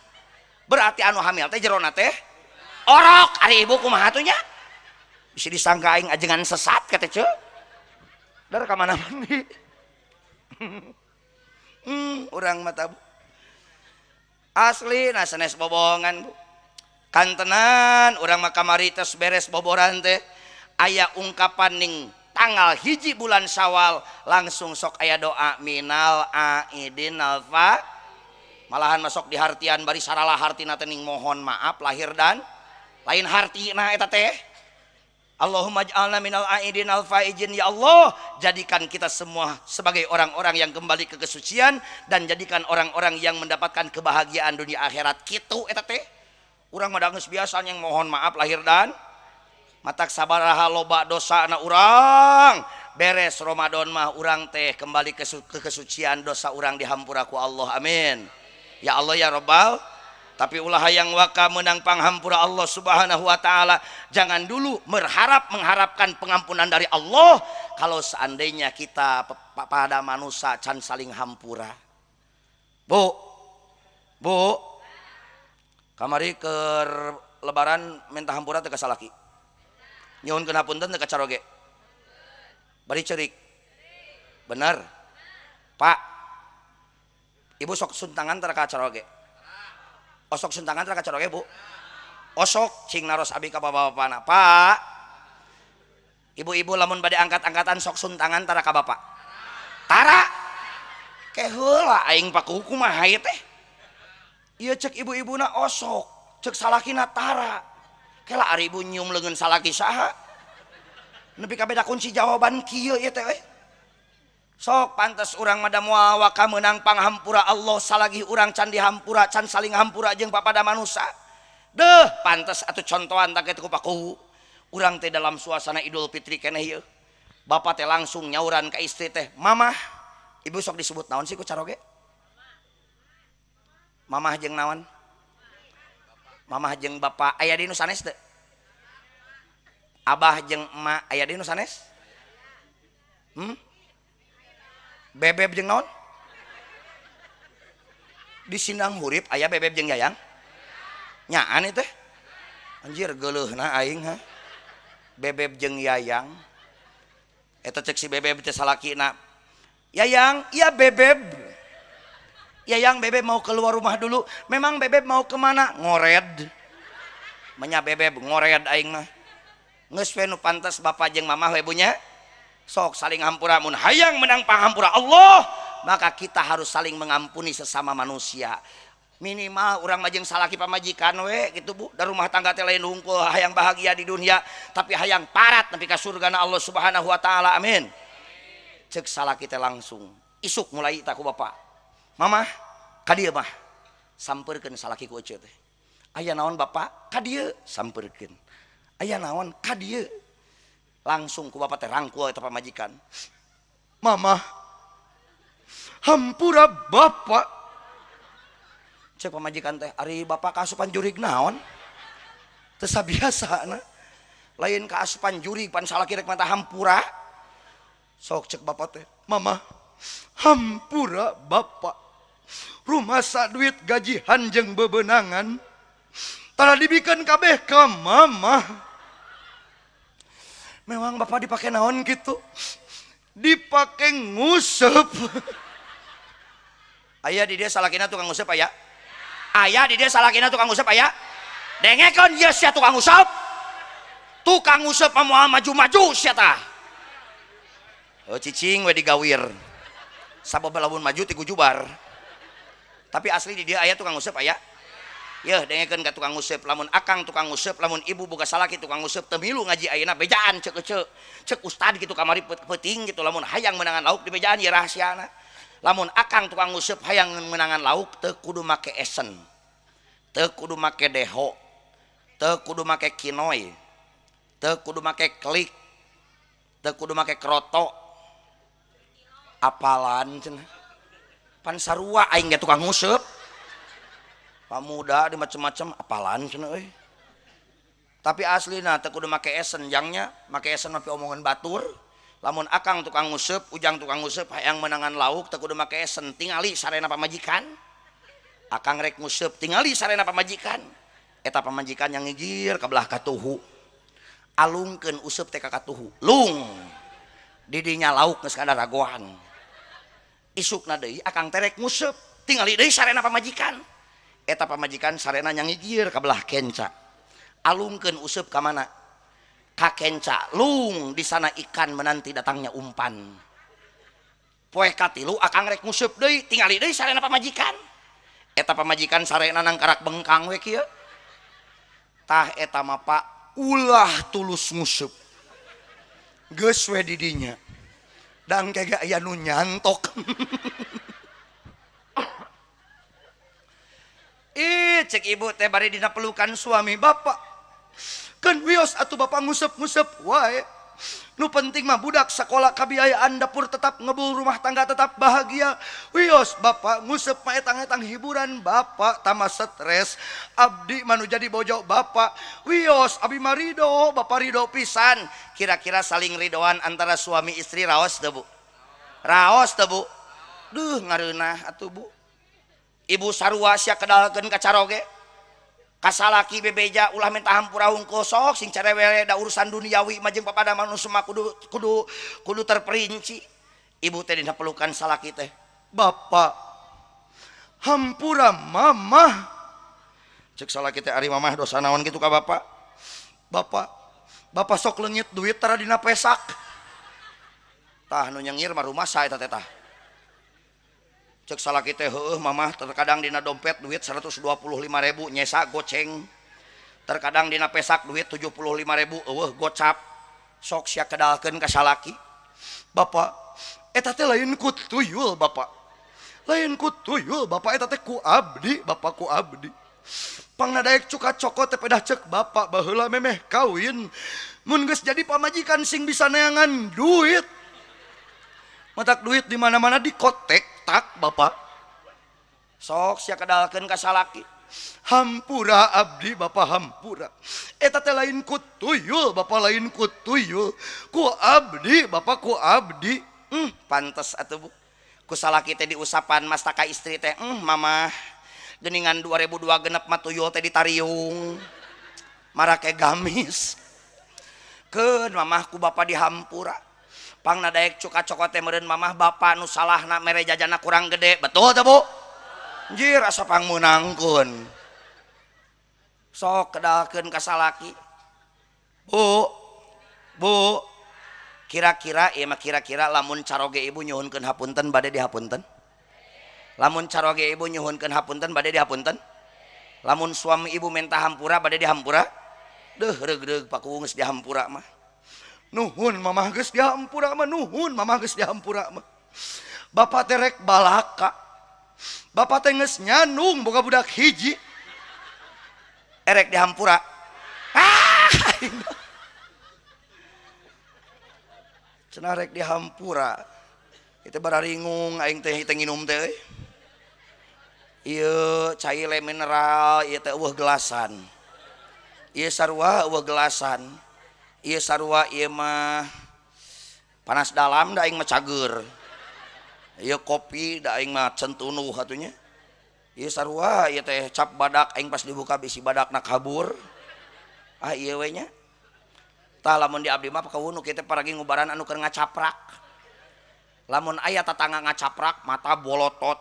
Berarti anu hamil teh jerona teh orok. Ari ibu kumaha atuh nya? Bisa disangka aing ajengan sesat kata ce. Dar ka mana mandi? Urang mah Bu. Asli nah sanes bobohongan Bu. Kantenan urang mah kamari tos beres boboran teh aya ungkapan ning tanggal 1 bulan Syawal langsung sok aya doa minal aidin alfa malahan masuk di hartian bari saralah hartina teh ning mohon maaf lahir dan lain hartina eta teh. Allahumma ij'alna minal aidin al faizin, ya Allah jadikan kita semua sebagai orang-orang yang kembali ke kesucian dan jadikan orang-orang yang mendapatkan kebahagiaan dunia akhirat kitu eta teh. Urang mah geus biasa yang mohon maaf lahir dan matak sabaraha loba dosa na urang beres Ramadan mah urang teh kembali ke kesucian dosa urang dihampura ku Allah amin ya Allah ya Rabbal. Tapi ulah hayang waka menang panghampura Allah Subhanahu wa taala, jangan dulu berharap mengharapkan pengampunan dari Allah kalau seandainya kita pada manusia can saling hampura. Bu, Bu, kamari ke lebaran minta hampura teu ka salaki. Nyuhunkeun hapunten teu ka caroge. Bari ceurik. Bener. Pak. Ibu sok suntangan teu ka caroge. Osok suntangan teu ka caroge, Bu. Osok cing naros abi ka bapak-bapana. Pak. Ibu-ibu lamun bade angkat-angkatan sok suntangan tara ka bapak. Tara. Ke heula aing paku kumaha ieu teh? Ieu cek ibu-ibuna osok, cek salakina tara. Kela ari ibu nyium leungeun salaki saha? Nepi ka beda kunci jawaban kieu ieu teh euy. Sok pantes urang mah da moal waka meunang panghampura Allah salagi urang can dihampura, can saling hampura jeung papada manusa. Deuh, pantes atuh contohan tak kitu ku paku. Urang teh dalam suasana Idul Fitri keneh ieu. Bapak teh langsung nyauran ka istri teh, "Mamah, ibu sok disebut naon sih ku caroge?" Mamah jeung naon? Mamah jeung bapak aya di nu sanes teu? Abah jeung emak aya di nu sanes? Bebeb jeung naon? Di Sindang Hurip aya bebeb jeung yayang? Nyaan itu teh? Anjir geuleuhna aing ha. Bebeb jeung yayang. Eta cek si bebeb teh salakina. Yayang, iya bebeb. Yayang bebeb mau keluar rumah dulu. Memang bebeb mau kemana? Ngored. Menya bebeb ngored aing mah. Geus we nu pantes bapak jeung mamah we bunya. Sok saling hampura mun hayang menang panghampura Allah, maka kita harus saling mengampuni sesama manusia. Minimal urang mah jeung salaki pamajikan we gitu Bu. Da rumah tangga teh lain hungkul hayang bahagia di dunia, tapi hayang parat nepi ka surgana Allah Subhanahu wa taala. Amin. Cek salaki teh langsung isuk mulai tak ku bapak. Mamah, ka dieu mah sampeurkeun salaki ku ece teh. Aya naon bapak? Ka dieu sampeurkeun. Aya naon? Ka dieu. Langsung ku bapak teh rangkul eta pamajikan. Mamah, hampura bapak. Cek pamajikan teh, ari bapak kaasupan jurig naon? Teu sabiasana. Lain kaasupan jurig pan salaki rek mata hampura. Sok cek bapak teh, Mamah, hampura bapak. Rumasa duit gajihan jeung bebenangan tara dibikeun kabeh ka mamah. Memang bapak dipake naon gitu? Dipake nguseup. Aya di dia salakina tukang nguseup aya? Aya di dia salakina tukang nguseup aya? Dengekeun ieu sia tukang nguseup. Tukang nguseup mah moal maju-maju sia tah. Cicing we digawir. Sabab lamun maju ti gujubar. Tapi asli di dia aya tukang nguseup aya. Yeuh dengekeun ka tukang nguseup, lamun akang tukang nguseup, lamun ibu boga salaki tukang nguseup teu milu ngaji ayeuna bejaan ceuk eceu. Ceuk ustad kitu kamari peuting kitu lamun hayang meunangan lauk di bejaan ieu rahasiana. Lamun akang tukang nguseup hayang meunangan lauk teu kudu make esen. Teu kudu make deho. Teu kudu make kinoy. Teu kudu make klik. Teu kudu make kroto. Apalan cenah. Pan sarua aing ge tukang nguseup. Pamuda di macem-macem apalan cenah euy. Tapi aslina teu kudu make esen jangnya, make esen mah omongan batur. Lamun akang tukang nguseup, ujang tukang nguseup hayang meunangan lauk teu kudu make esen, tingali sarena pamajikan. Akang rek nguseup tingali sarena pamajikan. Eta pamajikan yang ngigir ka belah katuhu. Alungkeun useup teh ka katuhu. Lung. Di dinya lauk geus kadaragoan. Isukna deui akang teh rek nguseup, tingali deui sarena pamajikan. Eta pamajikan sarena nyangigir ka belah kenca. Alungkeun useup ka mana? Ka kenca. Lung, di sana ikan menanti datangnya umpan. Poe katilu akang rek nguseup deui, tingali deui sarena pamajikan. Eta pamajikan sarena nangkarak bengkang we kieu. Tah eta mah Pak, ulah tulus nguseup. Geus we di dinya. Dang kega aya nu nyantok. Ih, cek ibu teh bari dina pelukan suami bapak. Keun wios atuh bapak nguseup-nguseup wae. Nu penting mah budak sekolah kabiayaan dapur tetap ngebul, rumah tangga tetap bahagia. Wios bapak nguseup mah etang-etang hiburan bapak tambah stres. Abdi mah nu jadi bojo bapak. Wios abi mah ridho, bapak ridho pisan. Kira-kira saling ridoan antara suami istri raos teu Bu? Raos teu Bu? Duh ngareunah atuh Bu. Ibu sarua sia kedalkeun ka caroge. Kasalaki bebeja ulah minta hampura hungkul sok sing carewele da urusan duniawi mah jeung papada manusia mah kudu terperinci. Ibu teh dina pelukan salaki teh. Bapak hampura mamah. Cek salaki teh ari mamah dosa naon kitu ka bapak? Bapak, bapak sok leungit duit tara dina pesak. Tah nu nyengir mah rumasa eta teh tah. Cek salaki teh heueuh mamah terkadang dina dompet duit 125.000 nyesa goceng. Terkadang dina pesak duit 75.000 eueuh gocap. Sok sia kedalkeun ka salaki. Bapak, eta teh lain ku tuyul bapak. Lain ku tuyul bapak eta teh ku abdi, bapak ku abdi. Pangnadaek cuka cokot teh pedah cek bapak baheula memeh kawin. Mun geus jadi pamajikan sing bisa neangan duit. Matak duit di mana-mana dikotek tak bapak. Sok sia kedalkeun ka salaki. Hampura abdi bapak hampura. Eta teh lain ku tuyul bapak lain ku tuyul. Ku abdi bapak ku abdi. Pantes atuh Bu. Ku salaki teh diusapan mastaka istri teh, mamah geuningan 2002 genep mah tuyul teh ditariung. Marake gamis. Keun mamah ku bapak dihampura. Pangnadaek cuka cokot teh meureun mamah bapak nu salahna mere jajana kurang gede. Betul teh Bu? Anjir asa pangmeunangkeun. Sok kedalkeun ka salaki. Bu, Bu, kira-kira ieu mah kira-kira lamun caroge ibu nyuhunkeun hapunten bade dihapunten? Lamun caroge ibu nyuhunkeun hapunten bade dihapunten? Lamun suami ibu minta hampura bade dihampura? Deuh reug-reug paku geus dihampura mah. Nuhun mamah geus dihampura mah, nuhun mamah geus dihampura mah. Bapak teh rek balaka. Bapak teh geus nyanung boga budak hiji. Erek dihampura. Ah! Cenah rek dihampura. Itu bararingung aing teh teh nginum teh euy. Ieu cai le mineral, ieu teh eueuh gelasan. Ieu sarua eueuh gelasan. Ieu sarua ieu mah panas dalam da aing mah cager. Ieu kopi da aing mah centunuh atuh nya. Ieu sarua ieu teh cap badak aing pas dibuka bisi badakna kabur. Ah ieu we nya. Tah lamun di abdi mah pakawunu kieu teh paragi ngubaran anu keur ngacaprak. Lamun aya tatangga ngacaprak mata bolotot,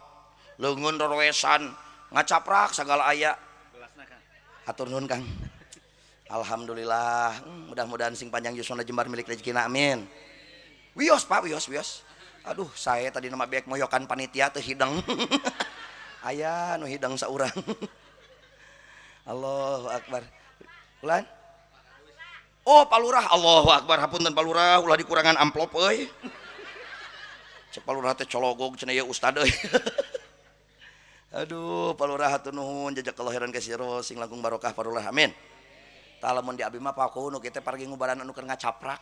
leungeun roroesan, ngacaprak sagala aya. Hatur nuhun Kang. Alhamdulillah, mudah-mudahan sing panjang yuswana jembar milik rezekina amin. Wios Pak, wios wios. Aduh, saya tadi nama beek moyokan panitia teu hidang. Aya nu hidang saurang. Allahu akbar. Ulan? Oh, Pak Lurah, Allahu akbar, hapunten Pak Lurah, ulah dikurangan amplop euy. Cek Pak Lurah teh cologog cenah ieu ustad euy. Aduh, Pak Lurah hatur nuhun jazakallahu khairan katsira sing langkung barokah Pak Lurah. Amin. Tah lamun di abi mah paku nu kieu teh pargi ngubaran anu keur ngacaprak.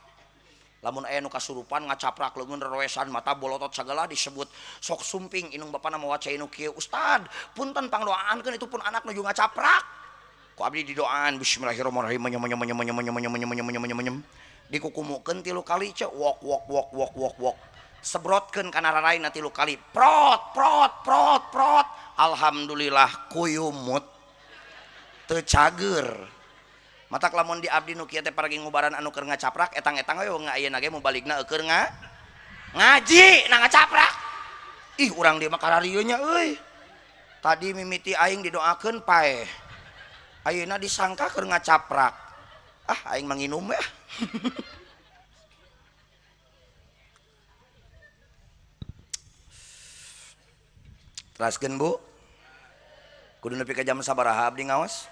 Lamun aya nu kasurupan ngacaprak leungeun reroesan mata bolotot sagala disebut sok sumping inung bapana mawa cai nu kieu. Ustad, punten pangdoaankeun itu pun anak nuju ngacaprak. Ku abdi didoaan bismillahirrahmanirrahim menyem menyem menyem menyem menyem menyem menyem menyem menyem dikukumukeun 3 kali cek wok wok wok wok wok wok. Sebrotkeun kana raraina 3 kali. Prot prot prot prot. Alhamdulillah kuyumut teu cager. Matak lamun di abdi nu kieu teh paragi ngubaran anu keur ngacaprak etang-etang we ayeuna ge mubaligna keur ngaji na ngacaprak. Ih urang dieu mah kararieu nya euy. Tadi mimiti aing didoakeun paeh. Ayeuna disangka keur ngacaprak. Ah aing mah nginum we. Teraskeun Bu. Kudu nepi ka jam sabaraha abdi ngaos?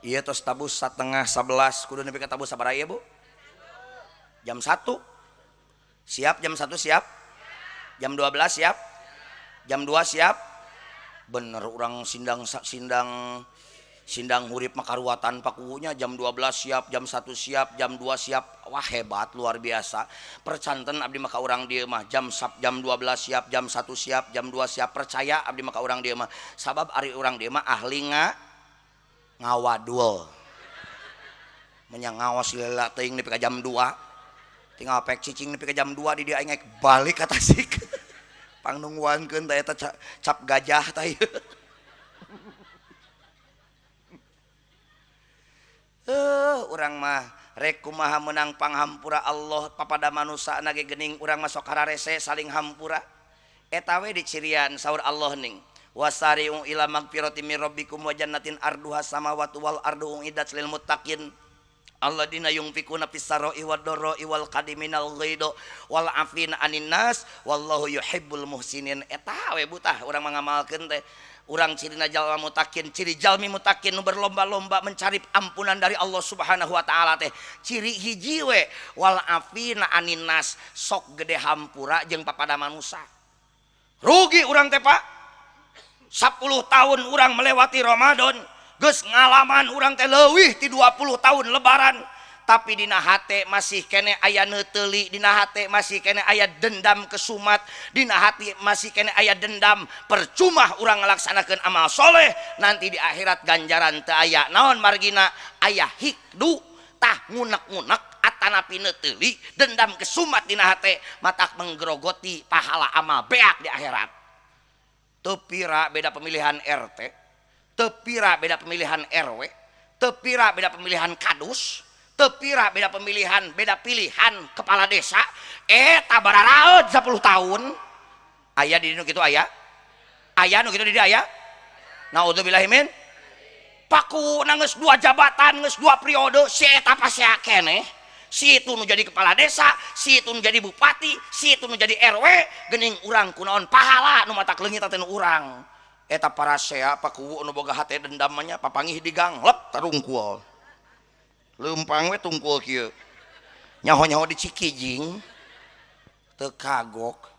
Iya tos tabuh 10:30 kudu nepi ka tabuh sabaraha ieu Bu? Jam 1. Siap jam 1 siap? Jam 12 siap? Jam 2 siap? Bener urang sindang sindang sindang hurip makaruatan pakunya jam 12 siap, jam 1 siap, jam 2 siap. Wah hebat luar biasa. Percanten abdi maka urang dieu mah jam 12 siap, jam 1 siap, jam 2 siap. Percaya abdi maka urang dieu mah. Sabab ari urang dieu mah ahli ngawadul. Menyang ngawas lila teuing nepi ka jam 2. Tinggal pek cicing nepi ka jam 2 di dieu aing balik ka Tasik. Pangnungguankeun teh eta cap gajah teh. Urang mah rek kumaha menang panghampura Allah papada manusa na ge geuning urang mah sok hararese saling hampura. Eta we dicirian saur Allah ning wasari'u ila magfirati mir rabbikum wa jannatin arduha samawati wal ardu uiddat lil muttaqin alladzina yunfikuna fis sarai wad dharra'i wal qadiminal ghaidha wal afina anin nas wallahu yuhibbul muhsinin. Eta we butah urang mah ngamalkeun teh. Urang cirina jalma mutakin, ciri jalmi mutakin nu berlomba-lomba mencari ampunan dari Allah Subhanahu wa taala teh. Ciri hiji we wal afina anin nas, sok gede hampura jeung papada manusa. Rugi urang teh Pak. 10 tahun urang melewati Ramadan, geus ngalaman urang teh leuwih ti 20 tahun lebaran. Tapi dina hate masih kene aya neuteuli, dina hate masih kene aya dendam kesumat, dina hati masih kene aya dendam. Percuma urang ngalaksanakeun amal soleh, nanti di akhirat ganjaran teu aya. Naon margina? Aya hikdu, tah ngunek-ngunek atanapi neuteuli, dendam kesumat dina hate, matak menggerogoti pahala amal beak di akhirat. Teu pira beda pemilihan RT, teu pira beda pemilihan RW, teu pira beda pemilihan kadus, teu pira beda pemilihan, beda pilihan kepala desa, eta bararaeut 10 tahun. Aya di nu kitu aya? Aya nu kitu di dieu aya? Naudzubillahi min. Paku geus 2 jabatan, geus 2 periode, si eta pasea keneh. Si itu nu jadi kepala desa, si itu nu jadi bupati, si itu nu jadi RW, geuning urang kunaon pahala nu matak leungit teh nu urang. Eta parasea paku nu boga hate dendam mah nya papangih di gang, lep tarungkul. Leumpang we tungkul kieu. Nyaho-nyaho di Cikijing teu kagok.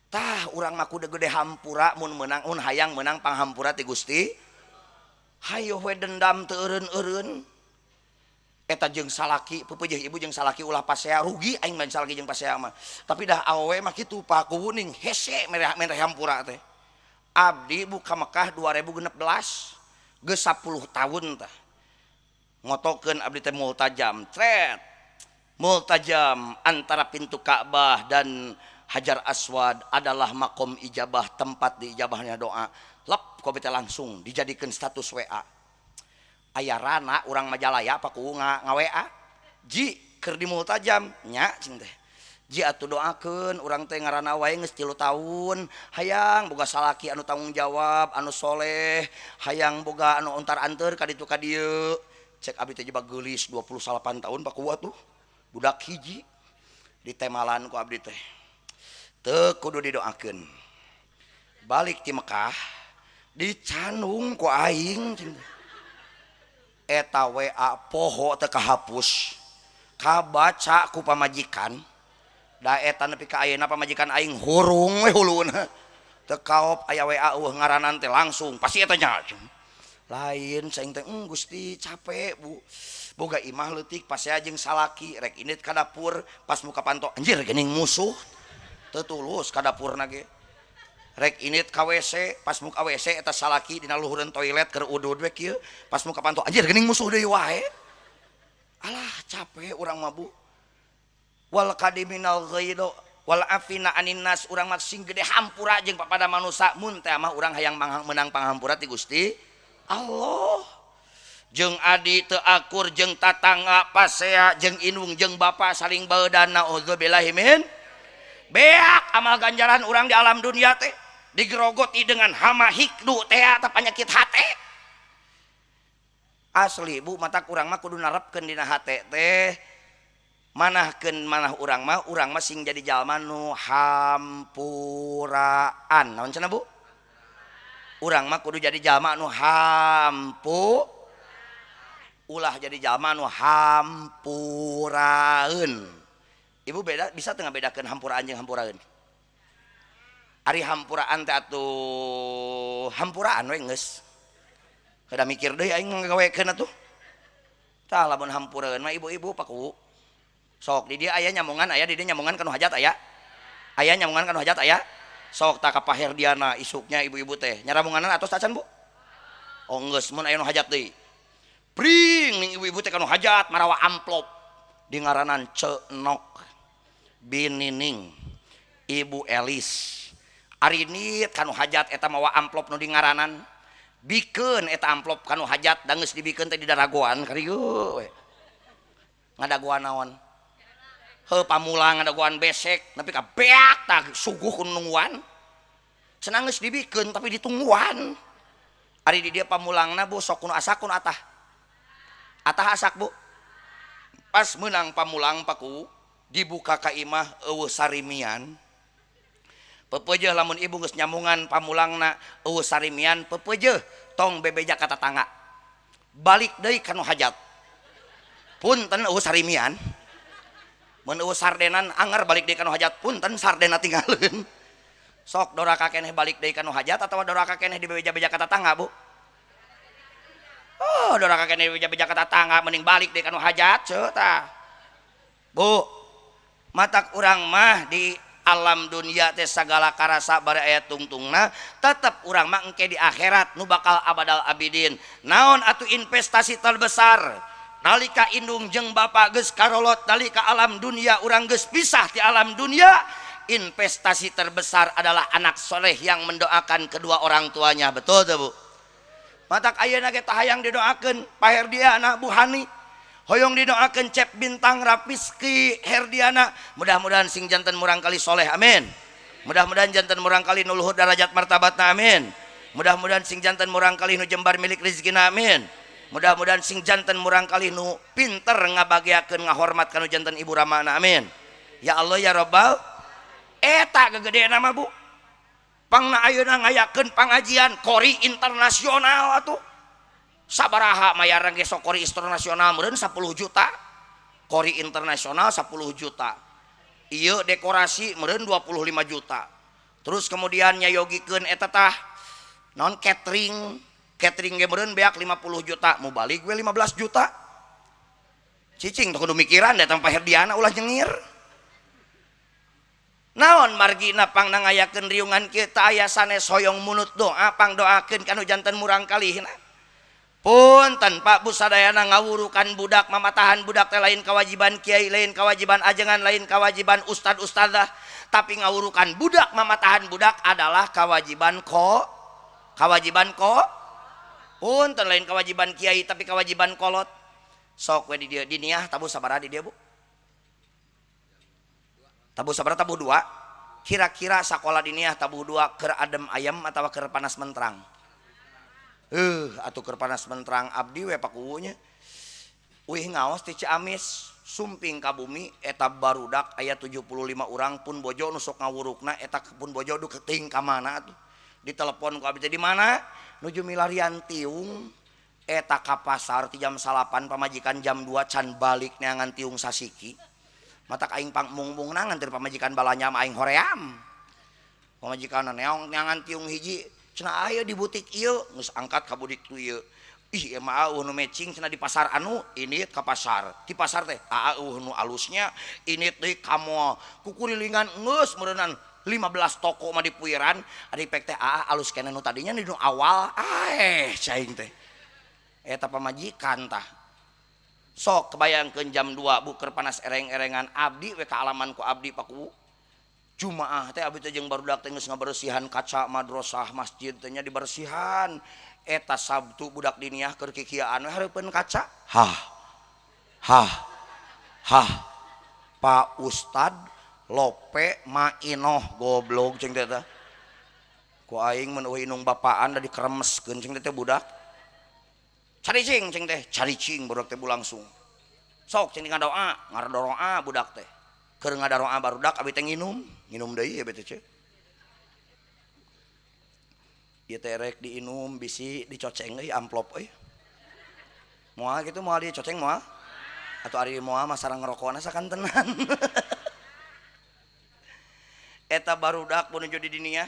Tah urang mah kudu gede hampura mun meunang mun hayang meunang panghampura ti Gusti. Hayoh we dendam teu eureun-eureun. Eta jeung salaki peupeujeuh ibu jeung salaki ulah pasea rugi aing mah salaki jeung pasea mah. Tapi dah awewe mah kitu Pak kuning hese mere hampura teh. Abdi buka Mekah 2016 geus 10 tahun tah. Ngotokeun abdi teh multajam tret. Multajam antara pintu Ka'bah dan Hajar Aswad adalah makom ijabah, tempat diijabahnya doa. Lep ku abdi teh langsung dijadikeun status WA. Aya rana urang Majalaya paku nga WA. Ji keur di multajam nya cing teh. Ji atuh doakeun urang teh ngaranna wae geus 3 tahun, hayang boga salaki anu tanggung jawab, anu soleh, hayang boga anu ontar-anteur ka ditu ka dieu. Cek abdi teh jebak geulis 28 tahun paku atuh. Budak hiji. Ditemalan ku abdi teh. Teu kudu didoakeun. Balik ti Mekah dicandung ku aing eta WA poho teu kahapus. Kabaca ku pamajikan. Da eta nepi ka ayeuna pamajikan aing hurung we huluna. Teu kaop aya WA eueuh ngaranan teh langsung pasti eta nya. Lain saing teh Gusti capek Bu. Boga imah leutik pasea jeung salaki rek indit ka dapur pas muka panto anjir geuning musuh. Teu tulus ka dapurna ge. Rek indit ka WC pas muka WC eta salaki dina luhureun toilet keur udud we kieu pas muka panto anjir geuning musuh deui wae. Alah capek urang mah Bu. Wal kadiminal ghaido wal afina anin nas urang mah sing gede hampura jeung papada manusa mun teh mah urang hayang menang panghampura ti Gusti Allah. Jeung adi teu akur jeung tatangga pasea jeung indung jeung bapa saling baeudan naudzubillahi min beak amal ganjaran urang di alam dunia teh digerogoti dengan hama hikdu teh atau penyakit hate. Asli Bu mata urang mah kudu narepkeun dina hate teh manahkeun manah urang mah sing jadi jalma nu hampuraan. Naon cenah Bu? Urang mah kudu jadi jalma nu hampu ulah jadi jalma nu hampuraeun. Ibu beda bisa teu ngabedakeun hampuraan jeung hampuraeun? Ari hampuraan teh atuh hampuraan we geus. Kada mikir deui aing ngagawekeun atuh. Tah lamun hampuraeun mah ibu-ibu paku. Sok di dieu aya nyamungan aya di dieu nyamungan kanu hajat aya. Aya nyamungan kanu hajat aya. Sok tak ka Pak Herdiana isuknya ibu-ibu teh nyaramunganan atos tacan Bu? Oh geus mun aya nu hajat deui. Pring ning ibu-ibu teh kanu hajat marawa amplop di ngaranan Cenok Binining Ibu Elis. Ari nit kanu hajat eta mawa amplop nu di ngaranan. Bikeun eta amplop kanu hajat da geus dibikeun teh di daragoan karieu we. Ngadagoan naon? Heuh pamulang ngadagoan besek nepi ka beak tah suguh ku nungguan. Cenah geus dibikeun tapi ditungguan. Ari di dieu pamulangna Bu sok kudu asak kudu atah. Atah asak Bu. Pas meunang pamulang paku dibuka ka imah eueuh sarimian. Pepeujeuh lamun ibu geus nyamungan pamulangna eueuh sarimian pepeujeuh tong bebeja ka tatangga. Balik deui ka nu hajat. Punten eueuh sarimian. Mun eueuh sardenan anger balik deui ka nu hajat punten sardena tinggaleun. Sok doraka keneh balik deui ka nu hajat atawa doraka keneh dibebeja-beja ka tatangga Bu? Oh, doraka keneh dibebeja-beja ka tatangga mending balik deui ka nu hajat ceu tah. Bu, matak urang mah di alam dunia teh sagala karasa bare aya tungtungna tetep urang mah engke di akhirat nu bakal abadal abidin. Naon atuh investasi terbesar? Nalika indung jeung bapa geus karolot nalika alam dunia urang geus pisah ti alam dunia, investasi terbesar adalah anak soleh yang mendoakan kedua orang tuanya. Betul teu Bu? Matak ayeuna ge tah hayang didoakeun Pak Herdiana Bu Hani, hoyong didoakeun Cep Bintang Rapiski Herdiana, mudah-mudahan sing janten murangkali soleh amin. Mudah-mudahan janten murangkali nu luhur darajat martabatna amin. Mudah-mudahan sing janten murangkali nu jembar milik rezekina amin. Mudah-mudahan sing janten murangkali nu pinter ngabagiakeun ngahormat kanu janten ibu ramana amin. Ya Allah ya Rabbal eta gegedeana mah Bu. Pangna ayeuna ngayakeun pangajian kori internasional atuh. Sabaraha mayaran ge sok kori internasional meureun 10 juta. Kori internasional 10 juta. Ieu dekorasi meureun 25 juta. Terus kemudian nyayogikeun eta tah non catering. Catering ge meureun beak 50 juta, mau balik we 15 juta. Cicing teh kudu mikiran da tanpa Herdiana ulah nyengir. Naon margina pangna ngayakeun riungan kieu teh aya sanes hoyong munut doa pangdoakeun kanu janten murangkalihna. Punten Pak Bu sadayana ngawurukan budak mamatahan budak teh lain kewajiban kiai, lain kewajiban ajengan, lain kewajiban ustad ustadzah, tapi ngawurukan budak mamatahan budak adalah kewajiban ko kewajiban ko punten lain kewajiban kiai tapi kewajiban kolot. Sok we di dieu diniah tabuh sabaraha di dieu Bu? Tabuh sabaraha tabuh dua? Kira-kira sakola diniah tabuh dua keur adem ayam atawa keur panas menterang? Atuh keur panas menterang abdi we pakuwunya. Uih ngaos ti Ciamis. Sumping ka bumi eta barudak aya 75 urang pun bojo nu sok ngawurukna eta pun bojo duh keting ka mana atuh. Ditelepon ku abdi teh di mana? Nuju milarian tiung eta ka pasar ti jam 9 pamajikan jam 2 can balik neangan tiung sasiki. Matak aing pangmung-mungna nganter pamajikan balanya mah aing hoream. Pamajikanna neong neangan tiung hiji cenah aya di butik ieu geus angkat ka butik tu ieu. Ih mah eueuh nu matching cenah di pasar anu ini ka pasar. Di pasar teh eueuh nu alusnya ini deui ka mall. Kukurilingan geus meureunnan 15 toko mah dipuiran ari pek teh alus keneh nu tadinya di nu awal cai teh. Eta pamajikan tah. Sok kebayangkeun jam 2 buker panas ereng-erengan abdi we kaalaman ku abdi paku. Jumaah teh abdi teh jeung barudak teh geus ngabersihan kaca madrasah masjid teh nya dibersihan. Eta Sabtu budak diniah keur kikiaan we hareupeun kaca. Hah. Hah. Hah. Pak Ustad lope mainoh goblok cing teh tah. Ku aing mun eueuh inung bapaan da dikremeskeun cing teh budak. Caricing cing teh, caricing budak teh langsung. Sok cing ngadoa, ngadoa budak teh. Keur ngadaroa barudak abi teh nginum, nginum deui ya bete ceu. Ieu teh rek diinum bisi dicoceng euy amplop euy. Moal kitu moal dicoceng moal? Atuh ari moal mah sareng ngerokona sakantenan. Eta barudak menuju di dinia.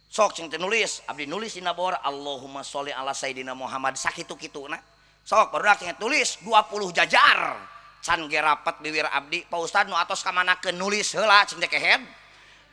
Sok cing teh nulis, abdi nulis dina bor Allahumma sholli ala sayidina Muhammad sakitu-kituna. Sok barudak cing tulis 20 jajar. Can ge rapet bibir abdi, Pak Ustad nu atos ka manakeun nulis heula cing teh kehed.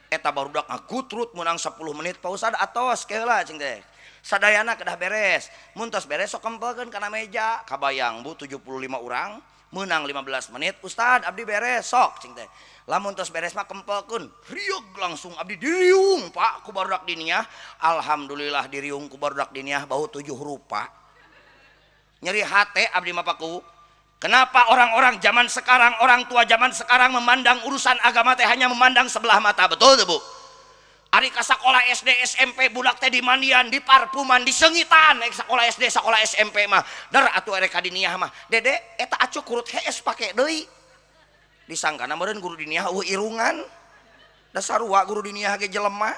Eta barudak ngagutrut meunang 10 menit Pak Ustad atos ke heula cing teh. Sadayana kedah beres. Mun tos beres sok kempelkeun kana meja. Kabayang Bu 75 urang meunang 15 menit Ustad abdi beres sok cing teh. Lamun tos beres mah kempelkeun riug langsung abdi diriung Pak ku barudak diniah. Alhamdulillah diriung ku barudak diniah bau 7 rupa. Nyeri hate abdi mah Paku. Kenapa orang-orang zaman sekarang, orang tua zaman sekarang memandang urusan agama teh hanya memandang sebelah mata, betul tuh Bu? Ari ka sakola SD SMP budak teh dimandian, diparfuman, disengitan, naik sekolah SD, sekolah SMP mah. Der atuh erek ka diniah mah. Dede eta acuk kurut hees pake deui. Disangkana meureun guru diniah eueuh irungan. Da sarua guru diniah ge jelema.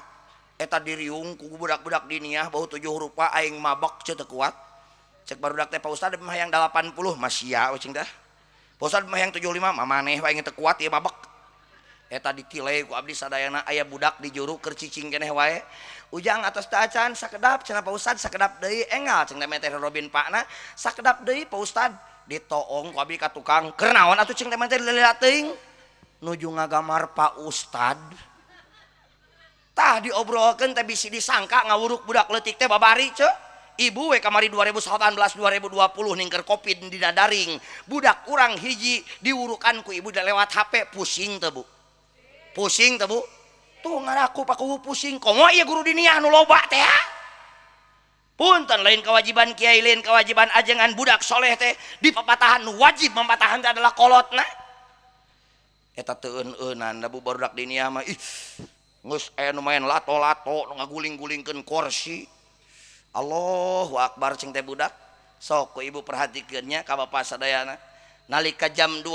Eta diriung ku budak-budak diniah bau 7 rupa aing mabok ceu teu kuat. Cek barudak teh Pak Ustad mah yang 80 masya we cing teh. Pak Ustad mah yang 75 mah maneh wae teu kuat ieu mabek. Eta ditile ku abdi sadayana aya budak di juru keur cicing keneh wae. Ujang atos teh acan sakedap cenah Pak Ustad sakedap deui enggal cing teh Robin pakna sakedap deui Pak Ustad ditoong ku abdi ka tukang keur naon atuh cing teh lila teuing nuju ngagamar Pak Ustad. Tah diobrolkeun teh bisi disangka ngawuruk budak leutik teh babari ceu. Ibu we kamari 2018 2020 ningker Covid dina daring. Budak urang hiji diwurukan ku ibu lewat HP pusing teu Bu. Pusing teu Bu? Tuh ngaraku paku pusing. Komo ieu guru diniah nu loba teh. Punten lain kewajiban kiai lain kewajiban ajengan budak soleh teh di papatahan nu wajib mempatahan teh adalah kolotna. Eta teu eun-eunan da bu barudak diniah mah ih geus aya nu main lato-lato nu ngaguling-gulingkeun kursi. Allahu akbar cing teh budak. Sok ku ibu perhatikeun nya ka bapa sadayana. Nalika jam 2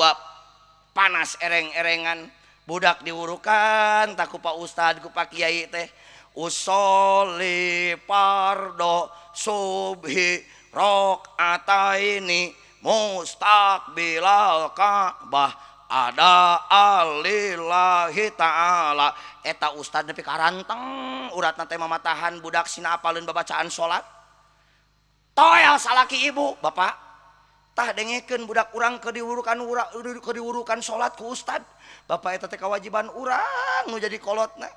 panas ereng-erengan budak diwurukan tak ku Pak Ustad ku Pak Kiai teh usolli pardo subhi rakaataini mustaqbilal ka'bah ada alillahi ta'ala. Eta ustad nepi ka ranteng uratna teh mamatahan budak sina apaleun babacaan salat. Toel salaki ibu bapak tah dengekeun budak urang keur diwurukan keur diwurukan salat ku ustad. Bapak eta teh kewajiban urang nu jadi kolotna.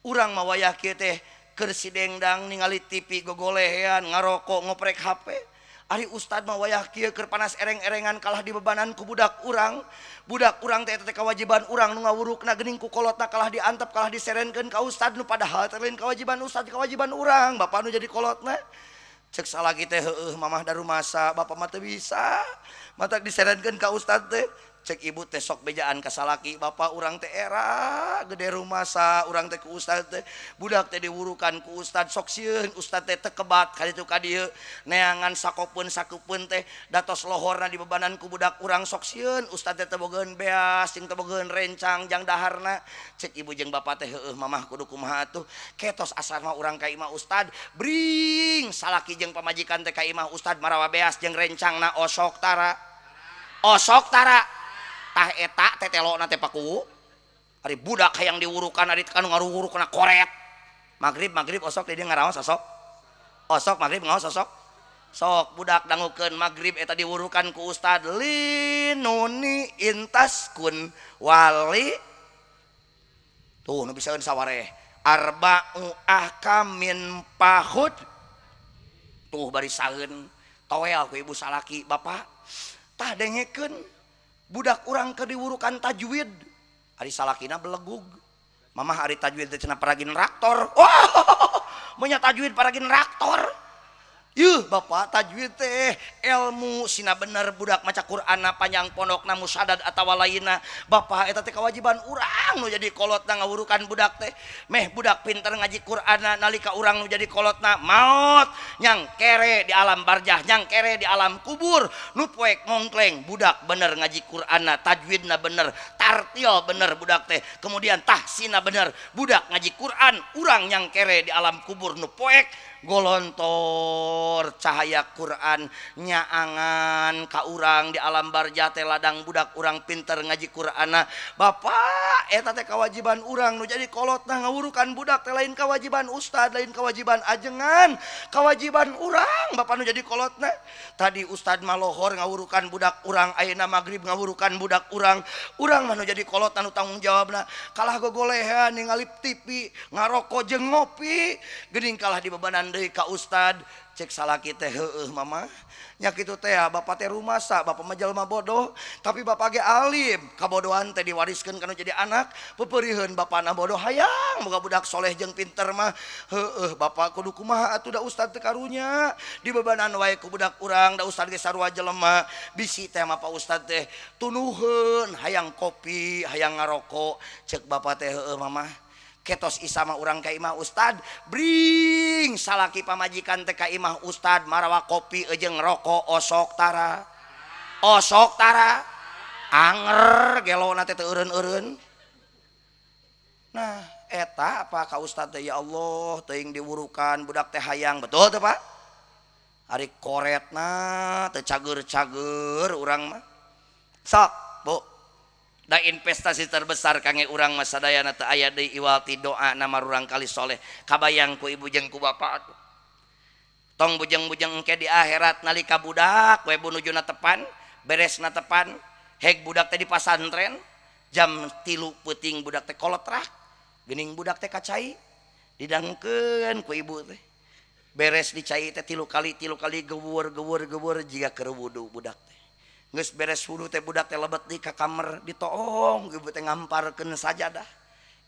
Urang mah wayah kieu teh keur sidengdang ningali TV gogolehean ngarokok ngoprek HP. Ari ustad mah wayah kieu keur panas ereng-erengan kalah dibebanan ku budak urang. Budak urang teh eta teh kewajiban urang nu ngawurukna geuning ku kolotna kalah diantep kalah diserenkeun ka ustad nu padahal teh lain kewajiban ustad kewajiban urang bapak nu jadi kolotna. Cek salaki teh heueuh mamah darumasa bapak mah teu bisa matak diserenkeun ka ustad teh. Cek ibu teh sok bejaan ka salaki, bapak urang teh era gede rumasa urang teh ku ustad teh, budak teh diwurukan ku ustad, sok sieun ustad teh teu kebat ka ditu ka dieu, neangan sakopeun sakupeun teh datos lohorna dibebanan ku budak urang, sok sieun ustad teh teu bogaeun beas jeung teu bogaeun rencang jang daharna. Cek ibu jeung bapak teh, heueuh mamah kudu kumaha atuh, ketos asar mah urang ka imah ustad, bring salaki jeung pamajikan teh ka imah ustad marawa beas jeung rencangna, osok tara, osok tara. Tah eta tetelona teh paku ari budak hayang diwurukan, ari kanu ngaruwurukna koret. Magrib magrib osok di dieu ngaraos, osok osok magrib ngaos, osok sok budak dangukeun magrib eta diwurukan ku ustad linuni intaskun wali tuh nu bisaeun sawareh arba'u ahkamin pahud tuh bari saeun toel ku ibu salaki, bapak tah dengekeun budak urang keur diwurukan tajwid, ari salakina belegug, mamah ari tajwid teh cenah paragin traktor. Wah, menya tajwid paragin traktor. Yuh bapak, tajwid teh ilmu sina bener budak maca Qur'anna panjang pondokna musadad atawa lainna. Bapak, eta teh kewajiban urang nu jadi kolotna ngawurukan budak teh meh budak pinter ngaji Qur'anna. Nalika urang nu jadi kolotna maot, nyang kere di alam barjah, nyang kere di alam kubur, nu poek mongkleng budak bener ngaji Qur'anna, tajwidna bener, tartil bener budak teh, kemudian tahsina bener budak ngaji Quran, urang nyang kere di alam kubur nu poek golontor cahaya Quran nyaangan ka urang di alam barjah teh ladang budak urang pinter ngaji Qur'ana. Bapak, eta teh kewajiban urang nu jadi kolotna ngawurukan budak teh, lain kewajiban ustad, lain kewajiban ajengan, kewajiban urang bapak nu jadi kolotna. Tadi ustad malohor ngawurukan budak urang, ayeuna magrib ngawurukan budak urang. Urang mah nu jadi kolotna nu tanggung jawabna, kalah gogolehan ningali TV, ngarokok jeung ngopi geuning, kalah dibebanan deui ka ustad. Cek salaki teh, heueuh mama nya kitu teh, bapak teh rumasa bapak mah jelema bodoh tapi bapak ge alim, kabodohan teh diwariskeun kana jadi anak. Peperiheun bapana bodoh hayang boga budak soleh jeung pinter mah. Heueuh bapak kudu kumaha atuh, da ustad teh karunya dibebanan wae ku budak urang, da ustad ge sarua jelema. Bisi teh mah Pak Ustad teh tunuheun hayang kopi, hayang ngarokok. Cek bapak teh, heueuh mama ketos isa mah urang ka imah ustad, bring salaki pamajikan teh ka imah ustad marawa kopi jeung rokok, osok tara, osok tara. Anger gelona teh teu eureun-eureun. Nah eta apa ka ustad teh, ya Allah, teuing diwurukan budak teh hayang betul teh Pak, ari koretna teu cager-cager urang mah. Sok Bu, da investasi terbesar kangge urang mah sadayana teu aya deui iwal ti doa nama urang kali soleh. Kabayang ku ibu jeung ku bapak atuh, tong bujeng-bujeng engke di akhirat nalika budak we nujuna tepan, beresna tepan, heg budak teh di pasantren jam 3 peuting budak teh kolotrak geuning, budak teh kacai didangkeun ku ibu teh, beres dicai teh tilu kali, tilu kali gewur gewur gewur jiga keur wudu budak teh. Geus beres wudu teh budak teh lebet di ka kamar, ditoong ibu teh ngamparkeun sajadah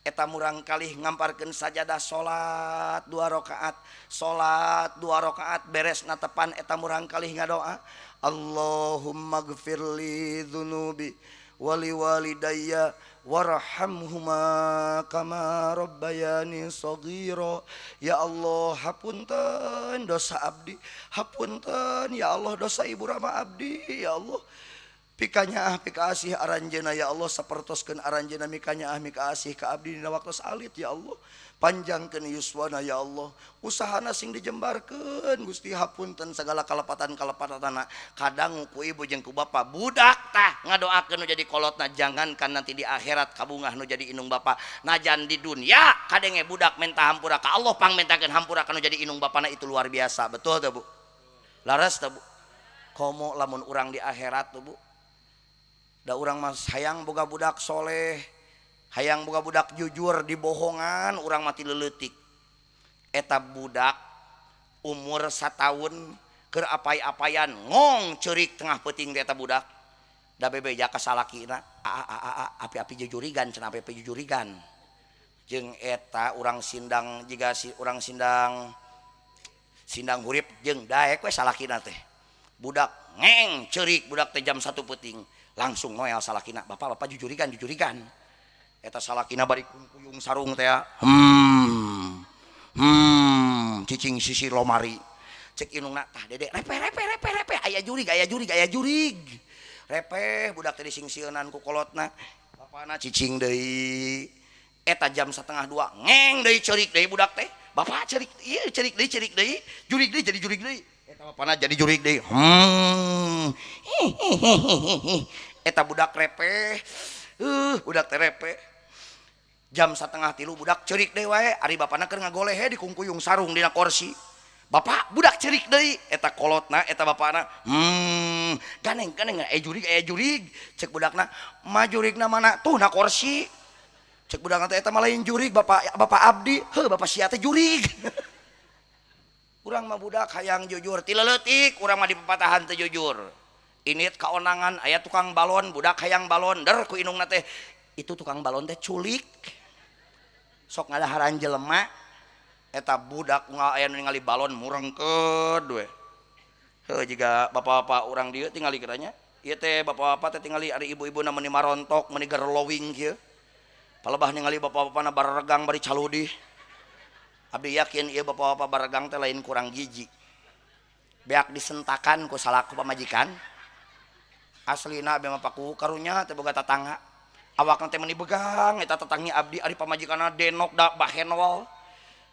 eta, murang kalih ngamparkeun sajadah, salat dua rakaat, salat dua rakaat, beres na tepan eta murang kalih ngadoa, Allahumma gfirli dzunubi wali walidayya warhamhuma kama rabbayani saghira. Ya Allah, hapunten dosa abdi, hapunten ya Allah dosa ibu rama abdi, ya Allah, pikanyaah pikaasih aranjeuna, ya Allah, sapertoskeun aranjeuna mikanyaah mikaasih ka abdi dina waktos alit. Ya Allah, panjangkeun yuswana, ya Allah, usahana sing dijembarkeun. Gusti, hapunten segala kalepatan-kalepatanana. Kadang ku ibu jeung ku bapa budak tah ngadoakeun nu jadi kolotna, jangankan nanti di akhirat kabungah nu jadi indung bapa, najan di dunia kadenge budak minta hampura ka Allah, pang mintakeun hampura ka nu jadi indung bapana, itu luar biasa. Betul teu Bu? Laras teu Bu? Komo lamun urang di akhirat tuh Bu, da urang mah hayang boga budak soleh, hayang boga budak jujur, dibohongan urang mati leutik. Eta budak umur satahun keur apai-apayan ngong ceurik tengah peuting teh eta budak, da bebeja ka salakina, a a a a api-api jujurigan cenah, api-api jujurigan jeung eta urang sindang jiga si urang sindang sindang hurip jeung daek we salakina teh. Budak ngeng ceurik budak teh jam 1 peuting. Langsung noel salakina, bapak-bapak jujurikan jujurikan. Eta salakina bari kuyung sarung teh. Cicing sisi lomari. Cek indungna tah Dede repeh repeh repeh repeh aya jurig aya jurig aya jurig. Repeh budak teh disingsieunan ku kolotna. Bapana cicing deui. Eta jam 1:30 ngeng deui ceurik deui budak teh. Bapak ceurik ieu ceurik deui jurig deui jadi jurig deui. Eta bapana jadi jurig deui. Eta budak repeh. Budak teh repeh. Jam 2:30 budak ceurik deui wae ari bapana keur ngagoleh di kungkuyung sarung dina kursi. Bapak budak ceurik deui eta kolotna eta bapana. Ganeng ganeng aya jurig aya jurig. Cek budakna ma jurigna mana tuh na kursi. Cek budakna teh eta mah lain jurig bapak bapak abdi. Heuh bapak sia teh jurig. Urang mah budak hayang jujur ti leutik urang mah dipapatahan teu jujur. Init kaonangan aya tukang balon budak hayang balon der ku indungna teh itu tukang balon teh culik. Sok ngadaharan jelema eta budak aya nu ningali balon murengkeud we. Heuh jiga bapak-bapak urang dieu tingali kiranya ieu teh bapak-bapak teh tingali ari ibu-ibuna meuni marontok meuni gerlowing kieu. Palebah ningali bapak-bapana baregang bari caludih. Abdi yakin ieu bapak-bapak baregang teh lain kurang gizi. Beak disentakan ku salaku pamajikan. Aslina abdi mah paku karunya teh boga tatangga. Awakna teh meuni begang eta tatangi abdi ari pamajikanna denok da bahenol.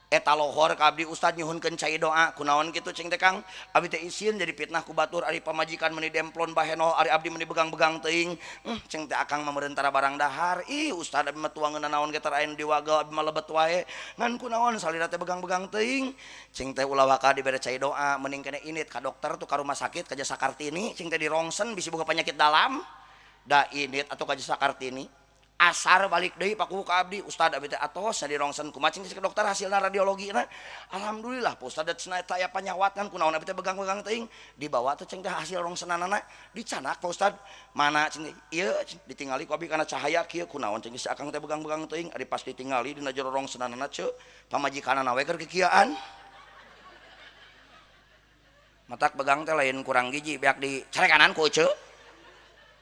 Eta lohor ka abdi ustad nyuhunkeun cai doa kunaon kitu cing teh Kang abdi teh isin jadi fitnah ku batur ari pamajikan meuni demplon bahenol ari abdi meuni begang-begang teuing. Cing teh akang mah meureun tara barang dahar ih ustad abdi mah tuangeun naon ge tara aya nu diwagel abdi mah lebet wae ngan kunaon salira teh begang-begang teuing cing teh ulah waka dibere cai doa mending kene init ka dokter tuh ka rumah sakit ka Jasa Kartini cing teh dirongsen bisi boga penyakit dalam da init atau ka Jasa Kartini. Asar balik deui paku ka abdi ustad abdi teh atos di rongsen kumaha cing ke dokter hasilna radiologina alhamdulillah Pak ustad cenah eta aya panyawat kan kunaon abdi teh begang-begang teuing dibawa teh cing teh hasil rongsenanana dicanak Pak ustad mana cing ieu ditingali ku abdi kana cahaya kieu kunaon cing si akang teh begang-begang teuing ari pas ditingali dina jero rongsenanana ceu pamajikanana we keur kikieuan matak begang teh lain kurang gizi beak dicarekanan ku ceu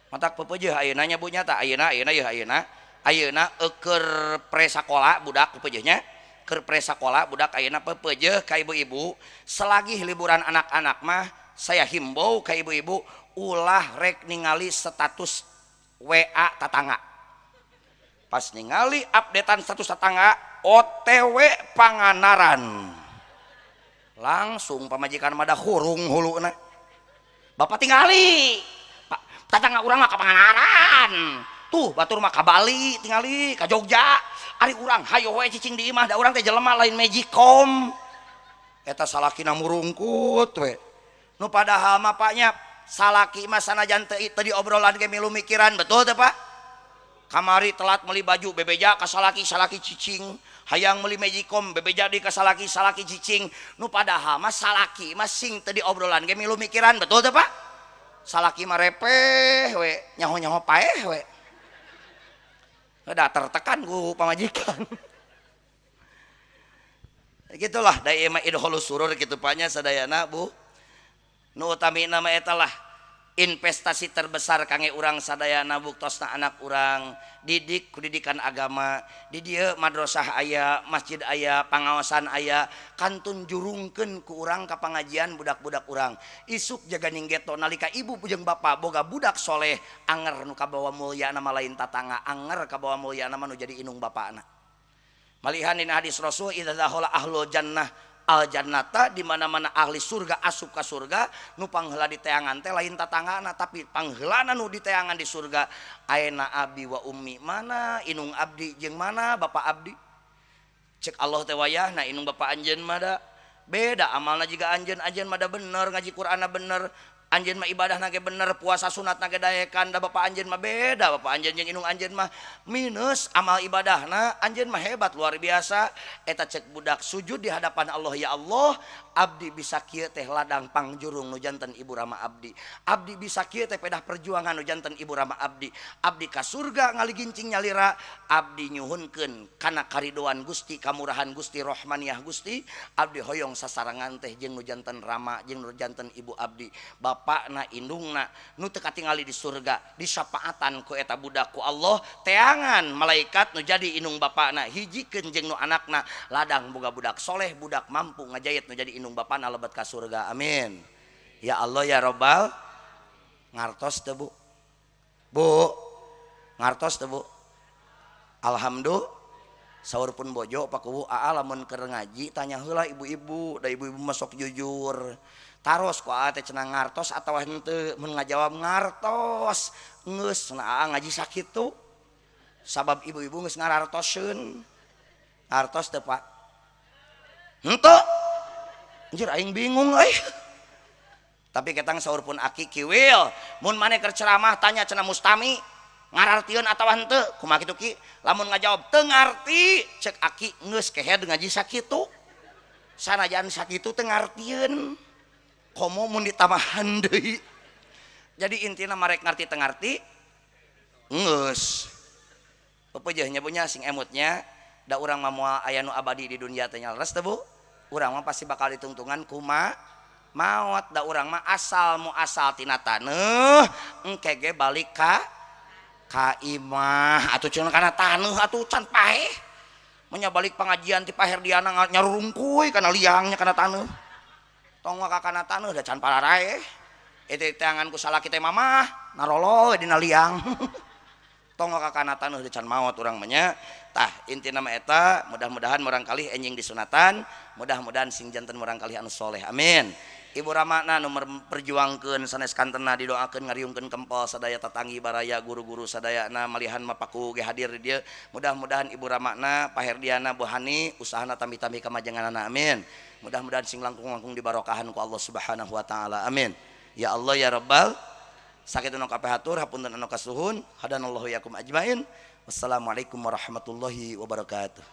matak pepeujeuh ayeuna nya bu nyata ayeuna ayeuna yeuh ayeuna ayeuna keur presakola budak pepeujeuhnya keur presakola budak ayeuna pepeujeuh ka ibu-ibu selagi liburan anak-anak mah saya himbau ka ibu-ibu ulah rek ningali status WA tatangga pas ningali updatean status tatangga OTW Pangandaran langsung pamajikan mah da hurung huluna bapak tingali tatangga urang mah ka Pangandaran tuh batur mah ka Bali tingali ka Jogja ari urang hayo we cicing di imah da urang teh jelema lain magicom eta salakina murungkut we nu padahal mah paknya salaki mah sanajan teu diobrolan ge milu mikiran betul teh Pak kamari telat meuli baju bebeja ka salaki salaki cicing hayang meuli magicom bebeja di ka salaki salaki cicing nu padahal mah salaki mah sing teu diobrolan ge milu mikiran betul teh Pak salaki mah repeh we nyaho-nyaho paeh we udah tertekan ku pamajikan gitulah da ieu mah idholus surur kitu panya sadayana Bu nu utamina mah eta lah investasi terbesar kangge urang sadayana buktosna anak urang didik ku didikan agama di dieu madrasah aya masjid aya pangaosan aya kantun jurungkeun ku urang ka pangajian budak-budak urang isuk jaga ninggeto nalika ibu jeung bapa boga budak soleh anger nu kabawa mulyana mah lain tatangga anger kabawa mulyana mah nu jadi indung bapana malihan dina hadis Rasul idza dakhala ahlul jannah al jannata di mana-mana ahli surga asup ka surga nu pangheula di teangan teh lain tatanggana tapi pangheulana nu diteangan di surga aena abi wa ummi mana inung abdi jeung mana bapa abdi cek Allah teh wayahna inung bapa anjeun mah da beda amalna jiga anjeun anjeun mah da bener ngaji Qur'anna bener anjeun mah ibadahna ge bener puasa sunatna ge daekan da bapa anjeun mah beda bapa anjeun jeung inung anjeun mah minus amal ibadahna anjeun mah hebat luar biasa eta cek budak sujud di hadapan Allah ya Allah abdi bisa kieu teh ladang pangjurung nu janten ibu rama abdi abdi bisa kieu teh pedah perjuangan nu janten ibu rama abdi abdi ka surga ngaligincing nyalira abdi nyuhunkeun kana karidoan Gusti kamurahan Gusti Rohmaniyah Gusti abdi hoyong sasarangan teh jeung nu janten rama jeung nu janten ibu abdi. Bapak Bapakna indungna nu teu katingali di surga disapaatan ku eta budak ku Allah, teangan malaikat nu jadi indung bapakna hijikeun jeung nu anakna, ladang boga budak soleh, budak mampu ngajayet nu jadi indung bapakna lebet ka surga. Amin ya Allah ya Robbal. Ngartos teu Bu? Bu, ngartos teu Bu? Alhamdulillah. Saur pun bojo Pak Kuwu, aa lamun keur ngaji tanya heula ibu-ibu, da ibu-ibu masuk jujur. Taros ku aa teh cenah ngartos atawa henteu, mun ngajawab ngartos, geus cenah aa ngaji sakitu. Sabab ibu-ibu geus ngarartoseun. Ngartos teu Pak? Henteu. Anjir aing bingung euy. Tapi ketang saur pun aki kiwil, mun maneh keur ceramah tanya cenah mustami ngarartieun atawa henteu, kumaha kitu ki? Lamun ngajawab teu ngarti, cek aki geus kehed ngaji sakitu. Sanajan sakitu teu ngartieun. Komo mun ditambahan deui. Jadi intina marek ngarti teu ngarti geus. Pepeujeuh nya Bu nya, sing emutnya da urang mah moal aya nu abadi di dunia teh, leres teu Bu? Urang mah pasti bakal ditungtungan kuma maot, da urang mah asal mu asal tina taneuh engke ge balik ka imah atuh cenah kana taneuh atuh can paeh. Menya balik pengajian ti Pak Herdiana nyarungkuy kana liangnya kana taneuh. Tong ka kana taneuh da can pararaeh. Itu tangan ku salaki teh mamah narolo dina liang. Tong ka kana taneuh da can maot urang mah nya. Tah intina mah eta, mudah-mudahan murangkalih enjing disunatan, mudah-mudahan sing janten murangkalih anu soleh. Amin. Ibu Ramana nu memperjuangkeun sanes kantena didoakeun ngariungkeun kempel sadaya tatanggi baraya guru-guru sadayana malihan mapaku ge hadir di dieu. Mudah-mudahan Ibu Ramana, Pak Herdiana, Bu Hani usahana tambih-tambih kamajenganana. Amin. Mudah-mudahan sing langkung-langkung dibarokahan ku Allah Subhanahu wa taala. Amin. Ya Allah ya Rabbal. Sakitu nu kapihatur, hapunten anu kasuhun. Hadanallahu yakum ajmain. Wassalamualaikum warahmatullahi wabarakatuh.